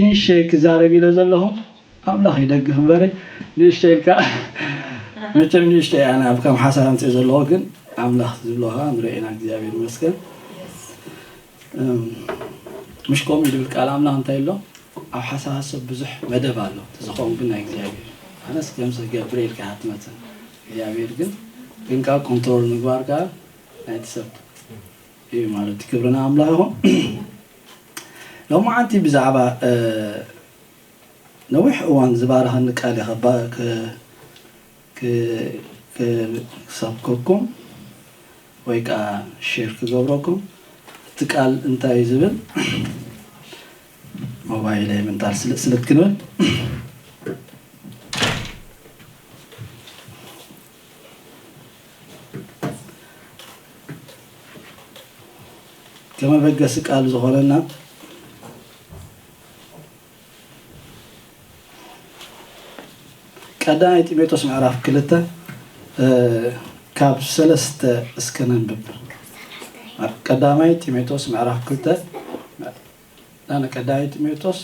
ንእሽተይ ክዛረብ ኢለ ዘለኹ ኣምላኽ ይደግፍ እምበረ ንእሽተይ ኢልካ መቸም ንእሽተይ ኣነ ኣብ ከም ሓሳብ ኣምፅእ ዘለዎ ግን ኣምላኽ ዝብሎ ከዓ ንርኢ ኢና። እግዚኣብሔር ይመስገን። እም፣ ምሽ ከምኡ ይብል ቃል ኣምላኽ እንታይ ኣሎ? ኣብ ሓሳብ ሰብ ብዙሕ መደብ ኣሎ። እቲ ዝኸውን ግን ናይ እግዚኣብሔር እዩ። ኣነስ ከምዚ ክገብር ኢልካ እያ ትመፅእ። እግዚኣብሔር ግን ግን ከዓ ኮንትሮል ምግባር ከዓ ናይቲ ሰብ እዩ ማለት እዩ። ክብሪ ንኣምላኽ ይኹን። ሎማዓንቲ ብዛዕባ እ፣ ነዊሕ እዋን ዝባረኸኒ ቃል እየ ከባ- ክ- ክ- ክሰብከኩም ወይ ከዓ ሼር ክገብረኩም። እቲ ቃል እንታይ እዩ ዝብል? ሞባይለይ ምንታል ስልጥ ስልጥ ክንብል ከመበገሲ ቃል ዝኾነና ቀዳማይ ጢሞቴዎስ ምዕራፍ ክልተ እ፣ ካብ ሰለስተ እስከ ነንብብ። ቀዳማይ ጢሞቴዎስ ምዕራፍ ክልተ ናነ ቀዳማይ ጢሞቴዎስ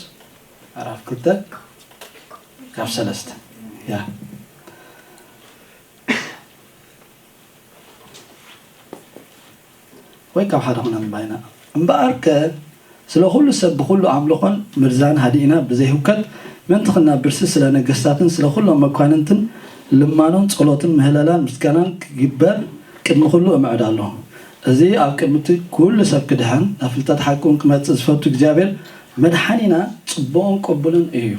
ምዕራፍ ክልተ ካብ ሰለስተ ያ ወይ ካብ ሓደ ክነንባ ኢና። እምበኣርከ ስለ ኩሉ ሰብ ብኹሉ ኣምልኾን ምርዛን ሃዲእና ብዘይ ህውከት ምእንቲ ክናብርሲ ስለ ነገስታትን ስለ ኩሎም መኳንንትን ልማኖን ጸሎትን ምህለላን ምስጋናን ክግበር ቅድሚ ኩሉ እምዕድ ኣለኹ። እዚ ኣብ ቅድሚ እቲ ኩሉ ሰብ ክድሕን ናብ ፍልጠት ሓቂ እውን ክመጽእ ዝፈቱ እግዚኣብሔር መድሓኒና ጽቡቕን ቅቡልን እዩ።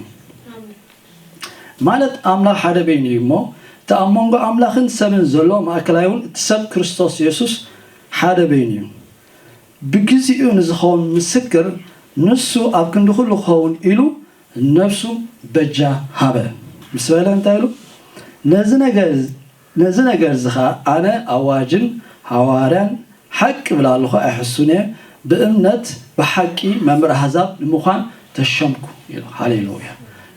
ማለት ኣምላኽ ሓደ በይኑ እዩ እሞ እቲ ኣብ መንጎ ኣምላኽን ሰብን ዘሎ ማእከላይ እውን እቲ ሰብ ክርስቶስ የሱስ ሓደ በይኑ እዩ። ብግዚኡ ንዝኸውን ምስክር ንሱ ኣብ ክንዲ ኩሉ ክኸውን ኢሉ ነፍሱ በጃ ሃበ ምስ በለ እንታይ ኢሉ ነዚ ነገር ነዚ ነገር እዚ ኸኣ ኣነ ኣዋጅን ሃዋርያን ሓቂ እብል ኣለኹ ኣይሕሱን እየ ብእምነት ብሓቂ መምህር ኣህዛብ ንምዃን ተሸምኩ ኢሉ ሃሌሉያ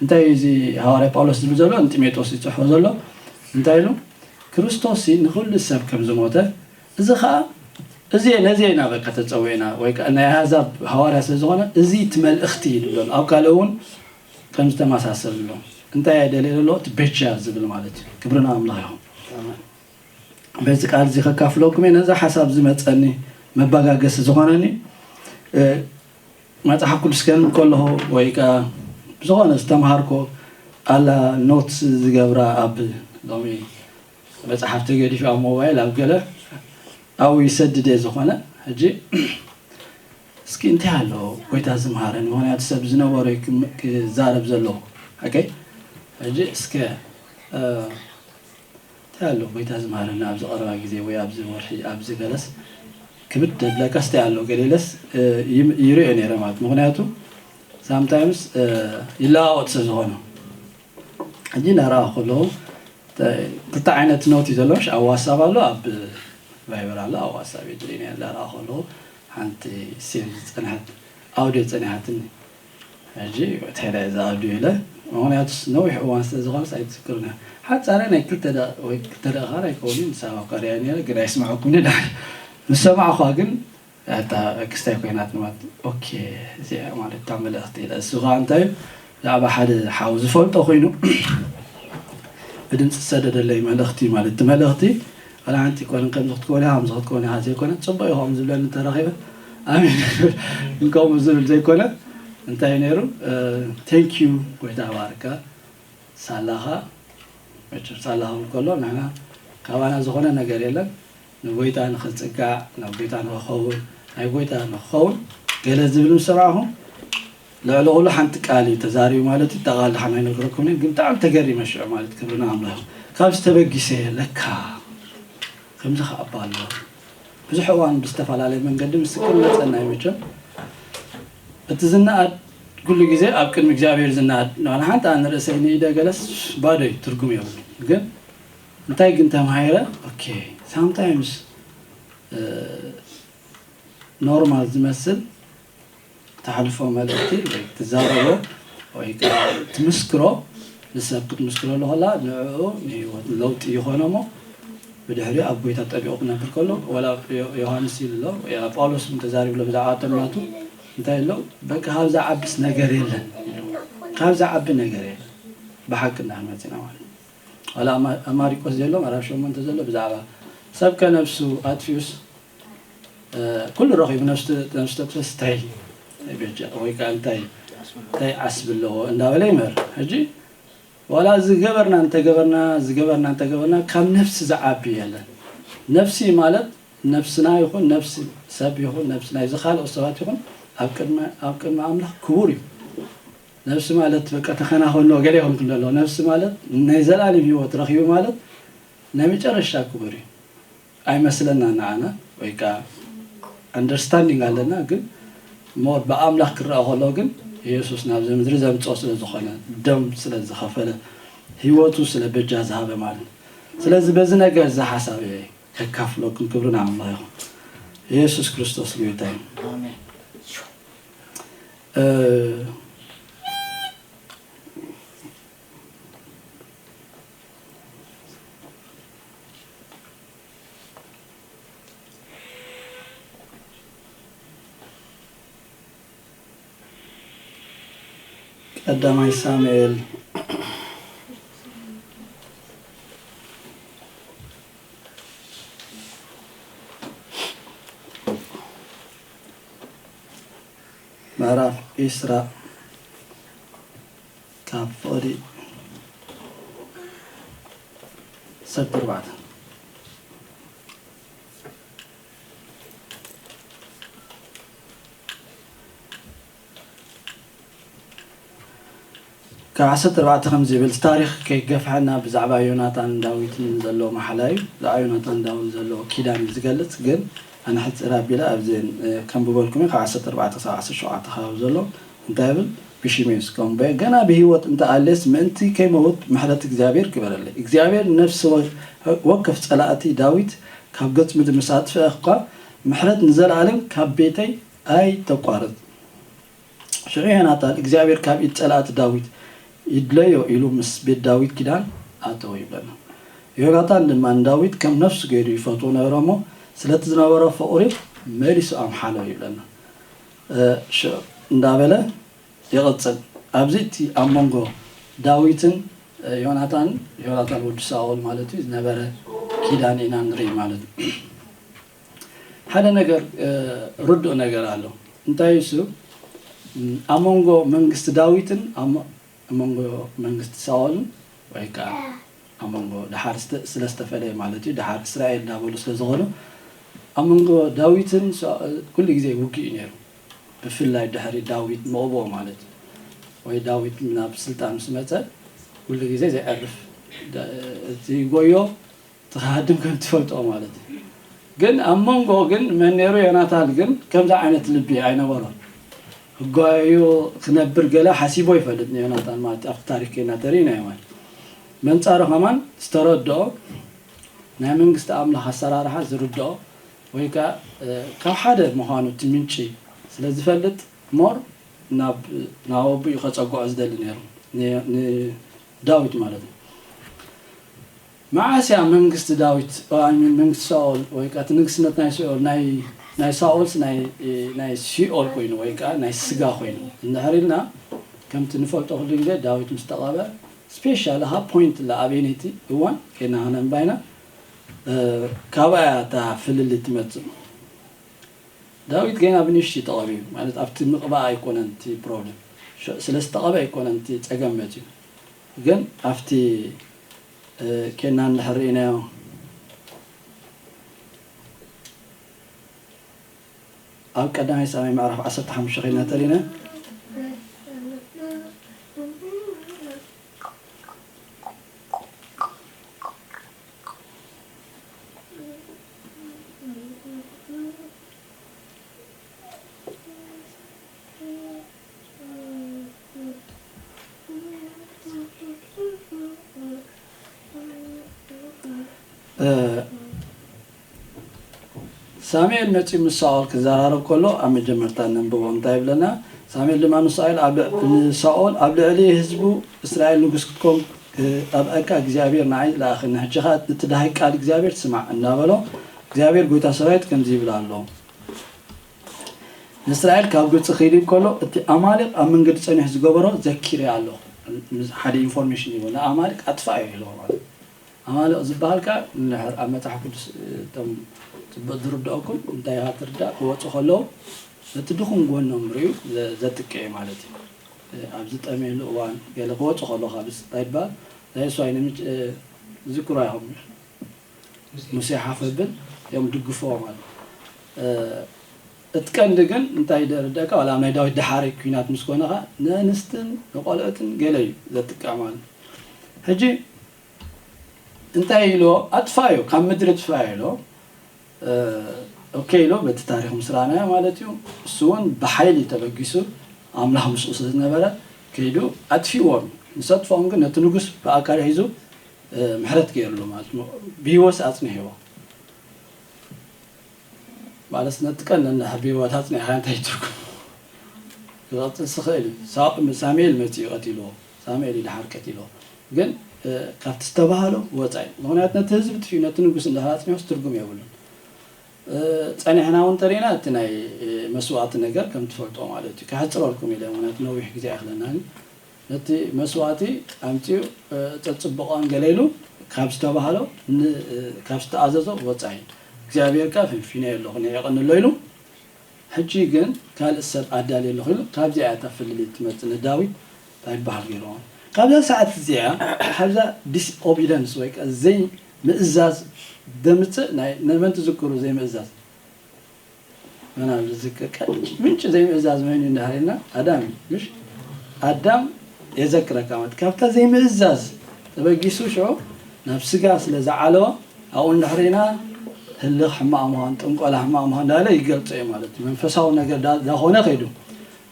እንታይ እዚ ሃዋርያ ጳውሎስ ዝብል ዘሎ ንጢሜጦስ ይፅሕፎ ዘሎ እንታይ ኢሉ ክርስቶስ ንኹሉ ሰብ ከም ዝሞተ እዚ ኸኣ እዚ ነዚ ኢና በቃ ተፀዊዕና ወይ ከዓ ናይ ኣህዛብ ሃዋርያ ስለ ዝኾነ እዚ እቲ መልእኽቲ እዩ ዝብሎ ኣብ ካልእ እውን ከም ዝተመሳሰል ኣሎ እንታይ እየ ደልየ ዘሎ እቲ በጃ ዝብል ማለት እዩ ክብሪ ንኣምላኽ ይኹን በዚ ቃል እዚ ከካፍለኩም እየ ነዛ ሓሳብ ዝመፀኒ መባጋገሲ ዝኾነኒ መፅሓፍ ቅዱስ ከንብ ከለኹ ወይ ከዓ ዝኾነ ዝተምሃርኮ ኣላ ኖት ዝገብራ ኣብ ሎሚ መፅሓፍ ተገዲፉ ኣብ ሞባይል ኣብ ገለ ኣብኡ ይሰድድ እየ ዝኾነ ሕጂ እስኪ እንታይ ኣሎ ጎይታ ዝምሃረኒ ምክንያቱ ሰብ ዝነበረ ክዛረብ ዘሎ ሓቀይ ሕጂ እስከ እንታይ ኣሎ ጎይታ ዝምሃረኒ ኣብዚ ቀረባ ግዜ ወይ ኣብዚ ወርሒ ኣብዚ ገለስ ክብድ ደብለካ ስታይ ኣሎ ገሌለስ ይርኦ ነረ ማለት ምክንያቱ ሳምታይምስ ይለዋወጥ ስለ ዝኾነ ሕጂ ነራ ከለዉ ክልተ ዓይነት ኖት እዩ ዘሎ ኣብ ዋትሳፕ ኣሎ ኣብ ቫይበር ኣሎ ኣብ ዋትሳፕ እዩ ድሪኒ ኣለራ ከለዉ ሓንቲ ሴቭ ዝፀንሐት ኣውዲዮ ፀኒሓትኒ ሕጂ ትሕዳ እዛ ኣውዲዮ ኢለ ምክንያቱስ ነዊሕ እዋን ስለ ዝኾነስ ኣይትዝክርን እያ ሓፃረ ናይ ክልተ ወይ ክልተ ደቂቃ ኣይከውን እዩ ንሳብ ኣብ ካርያ ነረ ግን ኣይስምዐኩም ዳ ምስ ሰማዕኳ ግን እታ ክስታይ ኮይናት ማለት ኦኬ እዚኣ ማለት እታ መልእኽቲ ኢለ እሱ ከዓ እንታይ ብዛዕባ ሓደ ሓው ዝፈልጦ ኮይኑ ብድምፂ ዝሰደደለይ መልእኽቲ ማለት እቲ መልእኽቲ ዋላ ሓንቲ ኮነ ከምዚ ክትኮነ ከምዚ ክትኮነ ኢኻ ዘይኮነ ፅቡቅ ኢኹም ዝብለኒ ተረኺበ ኣሜን እንከምኡ ዝብል ዘይኮነ እንታይ ነይሩ ቴንኪዩ ጎይታ ባርካ ሳላኻ መቸም ሳላ ክብል ከሎ ንሕና ካባና ዝኾነ ነገር የለን ንጎይታ ንኽንፅጋዕ ናብ ጎይታ ንኽኸውን ናይ ጎይታ ንኽኸውን ገለ ዝብል ምስ ሰማዕኹም ልዕሊ ኩሉ ሓንቲ ቃል እዩ ተዛሪቡ ማለት እዩ ቃል ድሓን ኣይነግረኩም ግን ብጣዕሚ ተገሪመ ሽዑ ማለት ክብሪ ንኣምላኽ ካብዚ ተበጊሰ ለካ ከምዚ ከኣባ ኣሎ ብዙሕ እዋን ብዝተፈላለየ መንገዲ ምስክር መፀና እዩ መቸም እቲ ዝነኣድ ኩሉ ግዜ ኣብ ቅድሚ እግዚኣብሔር ዝነኣድ ንባዕላ ሓንቲ ኣነ ርእሰይ ንኢደ ገለስ ባዶ እዩ ትርጉም የብሉ ግን እንታይ ግን ተማሂረ okay sometimes ኖርማል ዝመስል ተሕልፎ መልእክቲ ወይ ትዛረቦ ወይ ትምስክሮ ንሰብ ክትምስክረሉ ከላ ንዕኡ ንህይወት ለውጢ ይኾኖ እሞ ብድሕሪኡ ኣብ ጎይታ ጠቢቑ ክነብር ከሎ ወላ ዮሃንስ ኢሉ ኣሎ ጳውሎስ እውን ተዛሪብሎ ብዛዕባ እቶም ናቱ እንታይ ኣሎ? በቃ ካብዛ ዓብስ ነገር የለን፣ ካብዛ ዓቢ ነገር የለን። ብሓቂ እንዳመፅና ማለት እዩ። ዋላ ኣብ ማ-፣ ኣብ ማሪቆስ ዘሎ ምዕራፍ ሸሞንተ ዘሎ ብዛዕባ ሰብ ከነብሱ ኣጥፊኡስ፣ እ፣ ኩሉ ረኺቡ ነፍስ፣ ነፍስ ተጥፍእስ እንታይ፣ እንታይ በጃ ወይ ከዓ እንታይ፣ እንታይ ዓስቢ ኣለዎ እንዳበለ ይምህር። ሕጂ ዋላ ዝገበርና እንተገበርና፣ ዝገበርና እንተገበርና፣ ካብ ነፍሲ ዝዓቢ የለን። ነፍሲ ማለት ነፍስና ይኹን ነፍሲ ሰብ ይኹን ነፍሲ ናይ ዝኻልኦ ሰባት ይኹን ኣብ ቅድሚ፣ ኣብ ቅድሚ ኣምላኽ ክቡር እዩ። ነፍሲ ማለት በቃ ተኸናኸኖ ገለ ይኹን ክለሎ፣ ነፍሲ ማለት ናይ ዘላለም ህይወት ረኺቡ ማለት ናይ መጨረሻ ክቡር እዩ። ኣይመስለና ንዓና፣ ወይ ከዓ ኣንደርስታንዲንግ ኣለና፣ ግን ሞር ብኣምላኽ ክረኣ ከሎ ግን ኢየሱስ ናብዚ ምድሪ ዘምፅኦ ስለ ዝኾነ፣ ደም ስለ ዝኸፈለ፣ ህይወቱ ስለ በጃ ዝሃበ ማለት ነው። ስለዚ በዚ ነገር እዚ ሓሳብ እየ ከካፍለኩም። ክብሪ ንኣምላኽ ይኹን። ኢየሱስ ክርስቶስ ጎይታ እዩ። ኣሜን። እ፣ ቀዳማይ ሳሙኤል ምዕራፍ ዒስራ ካብ ፍቕዲ ዓሰርተ ኣርባዕተ። ካብ ዓሰርተ ኣርባዕተ ከምዚ ይብል፣ ታሪኽ ከይገፍሐና ብዛዕባ ዮናታን ዳዊትን ዘሎ ማሕላ እዩ። ብዛዕባ ዮናታን ዳዊት ዘሎ ኪዳን እዩ ዝገልጽ፣ ግን ኣነ ሕጽር ኣቢለ ኣብዘን፣ እ፣ ከንብበልኩም እየ። ካብ ዓሰርተ ኣርባዕተ ክሳብ ዓሰርተ ሸውዓተ ከባቢ ዘሎ እንታይ ይብል? ብሽሜስ ከምበ ገና ብህይወት እንተ ኣሌስ ምእንቲ ከይመውት ምሕረት እግዚኣብሔር ግበረለይ። እግዚኣብሔር ነፍሲ ወ-፣ ወከፍ ጸላእቲ ዳዊት ካብ ገጽ ምድሪ ምስ ኣጥፍአ እኳ፣ ምሕረት ንዘለኣለም ካብ ቤተይ ኣይተቋርጽ። ሽዑ ዮናታን፣ እግዚኣብሔር ካብ ኢድ ጸላእቲ ዳዊት ይድለዮ ኢሉ ምስ ቤት ዳዊት ኪዳን ኣተወ ይብለና። ዮናታን ድማ ንዳዊት ከም ነፍሱ ገይሩ ይፈትዎ ነበረ እሞ፣ ስለቲ ዝነበሮ ፍቕሪ መሊሱ ኣምሓሎ ይብለና። እ፣ ሽ-፣ እንዳበለ ይቕጽል። ኣብዚ እቲ ኣብ መንጎ ዳዊትን፣ እ፣ ዮናታን፣ ዮናታን ወዲ ሳኦል ማለት እዩ፣ ዝነበረ ኪዳን ኢና ንርኢ ማለት እዩ። ሓደ ነገር፣ እ፣ ርዱእ ነገር ኣሎ። እንታይ እሱ? እም፣ ኣብ መንጎ መንግስቲ ዳዊትን ኣብ መ-፣ ኣብ መንጎ መንግስቲ ሳኦልን ወይ ከዓ ኣብ መንጎ ደሓር ስተ-፣ ስለ ዝተፈለየ ማለት እዩ፣ ደሓር እስራኤል እንዳበሉ ስለ ዝኾኑ፣ ኣብ መንጎ ዳዊትን ሳ-፣ ኩሉ ግዜ ውግእ እዩ ነይሩ። ብፍላይ ድሕሪ ዳዊት መቕብኦ ማለት እዩ፣ ወይ ዳዊት ናብ ስልጣን ምስ መጸ፣ ኩሉ ግዜ ዘዕርፍ ዳ-፣ እቲ ጎዮ እቲ ክሃድም ከም ትፈልጦ ማለት እዩ። ግን ኣብ መንጎ ግን መን ነይሩ? ዮናታን ግን ከምዚ ዓይነት ልቢ ኣይነበሮን። ህጋዩ ክነብር ገለ ሓሲቦ ይፈልጥ ንዮናታን ማለት ኣብቲ ታሪክ ኬና ተሪእናዮ ማለት። መንጻሩ ከማን ዝተረድኦ ናይ መንግስቲ ኣምላኽ ኣሰራርሓ ዝርድኦ ወይ ከኣ፣ እ፣ ካብ ሓደ ምዃኑ እቲ ምንጪ ስለ ዝፈልጥ ሞር ናብ፣ ናብ ኣቦኡ ከጸግዖ ዝደሊ ነይሩ። ን-፣ ንዳዊት ማለት እዩ። መዓስ እያ መንግስቲ ዳዊት፣ ኦ፣ ኣይ ሚን፣ መንግስቲ ሳኦል ወይ ከኣ እቲ ንግስነት ናይ ሲኦል፣ ናይ፣ ናይ ሳኦልስ ናይ፣ ናይ ሲኦል ኮይኑ ወይ ከኣ ናይ ስጋ ኮይኑ እንድሕር ኢልና፣ ከምቲ ንፈልጦ ኩሉ ግዜ ዳዊት ምስ ተቐብአ፣ ስፔሻሊ ሃ ፖይንት ኣላ ኣበይነይቲ እዋን ኬና ከነንባይና፣ እ፣ ካብኣ እያ እታ ፍልልይ ትመጽእ። ዳዊት ገና ብንእሽቱ እዩ ተቐቢኡ፣ ማለት ኣብቲ ምቕባእ ኣይኮነን እቲ ፕሮብለም። ሸ-፣ ስለ ዝተቐብአ ኣይኮነን እቲ ጸገም መጺኡ። ግን ኣብቲ፣ እ፣ ኬና እንድሕር ርኢናዮ፣ ኣብ ቀዳማይ ሳሙኤል ምዕራፍ ዓሰርተ ሓሙሽተ ኬና ተሪእና፣ እ፣ ሳሙኤል መጺኡ ምስ ሳኦል ክዘራረብ ከሎ ኣብ መጀመርታ ነንብቦ እንታይ ይብለና? ሳሙኤል ድማ ንሳኦል ኣብ ልዕ-፣ ንሳኦል፣ "ኣብ ልዕሊ ህዝቡ እስራኤል ንጉስ ክትኮን ክቐብኣካ እግዚኣብሔር ንዓይ ለኣኸኒ። ሕጂ ኸኣ እቲ ደሃይ ቃል እግዚኣብሔር ስማዕ" እናበሎ፣ "እግዚኣብሔር ጐይታ ሰራዊት ከምዚ ይብል ኣሎ፣ ንእስራኤል ካብ ግብፂ ክይድ እንከሎ እቲ ኣማሊቕ ኣብ መንገዲ ፀኒሑ ዝገበሮ ዘኪረ ኣለኹ። ምስ ሓደ ኢንፎርሜሽን ይቦ ንኣማሊቕ ኣጥፋእዮ ኢልዎ ማለት። ኣማሊቕ ዝበሃል ከኣ እንድሕር ኣብ መፅሓፍ ቅዱስ እቶም ፅቡቅ ዝርድኦኩም እንታይ ኢኻ ትርዳእ ክወፁ ከለዉ ነቲ ድኹም ጎኖም ርእዩ ዘጥቅዕ እዩ ማለት እዩ። ኣብ ዝጠምየሉ እዋን ገለ ክወፁ ከለዉ ካብ እንታይ ይበሃል ናይ እሱ ኣይነ ዝክሮ ኢኹም ሙሴ ሓፈብን እዮም ድግፍዎ ማለት እቲ ቀንዲ ግን እንታይ ደረደካ ዋላ ናይ ዳዊት ደሓሪ ኩናት ምስ ኮነ ኸዓ ንኣንስትን ንቆልዑትን ገለ እዩ ዘጥቅዕ ማለት ሕጂ እንታይ ኢሎ ኣጥፋዮ ካብ ምድሪ ጥፋዮ ኢሎ ኦኬ ኢሎ በቲ ታሪክ ምስ ረኣናዮ ማለት እዩ እሱ እውን ብሓይሊ ተበጊሱ ኣምላኽ ምስኡ ስለ ዝነበረ ከይዱ ኣጥፊዎም እዩ ምስ ኣጥፍኦም ግን ነቲ ንጉስ ብኣካል ሒዙ ምሕረት ገይርሉ ማለት ብሂወት ኣፅኒሕዎ ማለት ነቲ ቀን ነንሕር ብሂወት ኣፅኒሕካ እንታይ ትርጉም ክቐፅል ዝኽእል እዩ ሳሙኤል መፂኡ ቀቲልዎ ሳሙኤል እዩ ድሓር ቀቲልዎ ግን ካብቲ ዝተባህሎ ወፃኢ ምክንያቱ ነቲ ህዝቢ ጥፊኡ ነቲ ንጉስ እንድሕር ኣፅኒሖስ ትርጉም የብሉን ፀኒሕና እውን ተሪእና እቲ ናይ መስዋእቲ ነገር ከም ትፈልጦ ማለት እዩ ክሕፅረልኩም ኢለ ምክንያቱ ነዊሕ ግዜ ኣይክለናን ነቲ መስዋእቲ ኣምፅኡ ፀፅብቆን ገለ ኢሉ ካብ ዝተባህሎ ካብ ዝተኣዘዞ ወፃኢ እግዚኣብሔር ከ ፍንፊነ ኣለኹ የቐንሎ ኢሉ ሕጂ ግን ካልእ ሰብ ኣዳልየ ኣለኹ ኢሉ ካብዚኣ እያ እታ ፍልልይ ትመፅእ ንዳዊት እንታይ ይበሃል ገይርዎም ካብዛ ሰዓት እዚኣ ካብዛ ዲስኦቢደንስ ወይ ከዓ ዘይምእዛዝ ደምፅእ ናይ ነመን ትዝክሩ ዘይምእዛዝ መን ኣብ ዝዝክር ቀ- ምንጭ ዘይምእዛዝ መን እዩ እንዳሃለና ኣዳም እዩ ምሽ ኣዳም የዘክረካ ማለት ካብታ ዘይምእዛዝ ተበጊሱ ሽዑ ናብ ስጋ ስለ ዝዓለወ ኣብኡ እንድሕሪና ህልኽ ሕማቕ ምዃን ጥንቆላ ሕማቕ ምዃን እንዳለ ይገልጾ እዩ ማለት እዩ መንፈሳዊ ነገር ዳ- ዳኾነ ከይዱ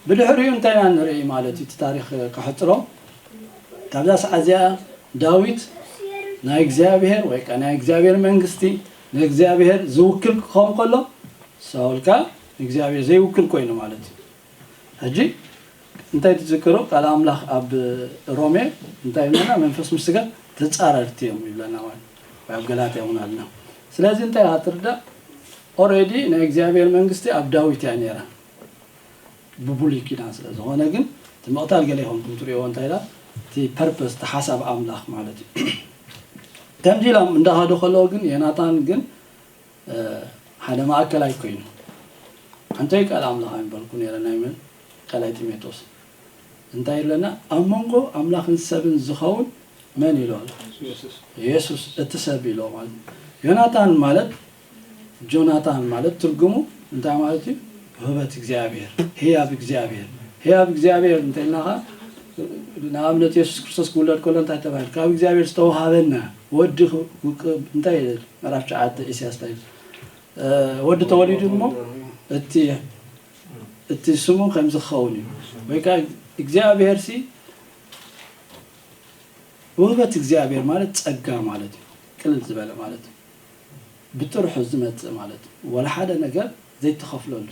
ብድሕሪኡ እንታይ ኢና ንርኢ ማለት እዩ እቲ ታሪክ ከሕፅሮ ካብዛ ሰዓት እዚኣ ዳዊት ናይ እግዚኣብሔር ወይ ከዓ ናይ እግዚኣብሔር መንግስቲ ንእግዚኣብሔር ዝውክል ክኸውን ከሎ ሳውል ከዓ ንእግዚኣብሔር ዘይውክል ኮይኑ ማለት እዩ ሕጂ እንታይ ትዝክሩ ቃል ኣምላኽ ኣብ ሮሜ እንታይ ይብለና መንፈስ ምስ ስጋ ተፃረርቲ እዮም ይብለና ማለት ወይ ኣብ ገላትያ እውን ኣለና ስለዚ እንታይ ኢኻ ትርዳእ ኦሬዲ ናይ እግዚኣብሔር መንግስቲ ኣብ ዳዊት እያ ነይራ ብብሉይ ኪዳን ስለ ዝኾነ ግን እቲ ምቕታል ገለ ይኸውን ትሪእዎ እንታይ ኢላ እቲ ፐርፐስ እቲ ሓሳብ ኣምላኽ ማለት እዩ ከምዚ ኢሎም እንዳኸዱ ከለዉ ግን ዮናታን ግን ሓደ ማእከላይ ኮይኑ ኣንተይ ቃል ኣምላኽ ኣይምበልኩ ነረ ናይ መን ካልኣይ ጢሞቴዎስ እንታይ ይብለና ኣብ መንጎ ኣምላኽን ሰብን ዝኸውን መን ኢሎ ኣሎ የሱስ እቲ ሰብ ኢሎ ማለት ዮናታን ማለት ጆናታን ማለት ትርጉሙ እንታይ ማለት እዩ ውህበት እግዚኣብሔር ህያብ እግዚኣብሔር ህያብ እግዚኣብሔር እንተኢልናኻ ንኣብነት የሱስ ክርስቶስ ክውለድ ከሎ እንታይ ተባሂሉ ካብ እግዚኣብሔር ዝተውሃበና ወዲ እንታይ ምዕራፍ ትሽዓተ ኢሳያስ እንታይ ወዲ ተወሊዱ እሞ እቲ እቲ ስሙ ከምዚ ክኸውን እዩ ወይ ከዓ እግዚኣብሔር ሲ ውህበት እግዚኣብሔር ማለት ጸጋ ማለት እዩ ቅልል ዝበለ ማለት እዩ ብጥርሑ ዝመጽእ ማለት እዩ ወላ ሓደ ነገር ዘይተኸፍለሉ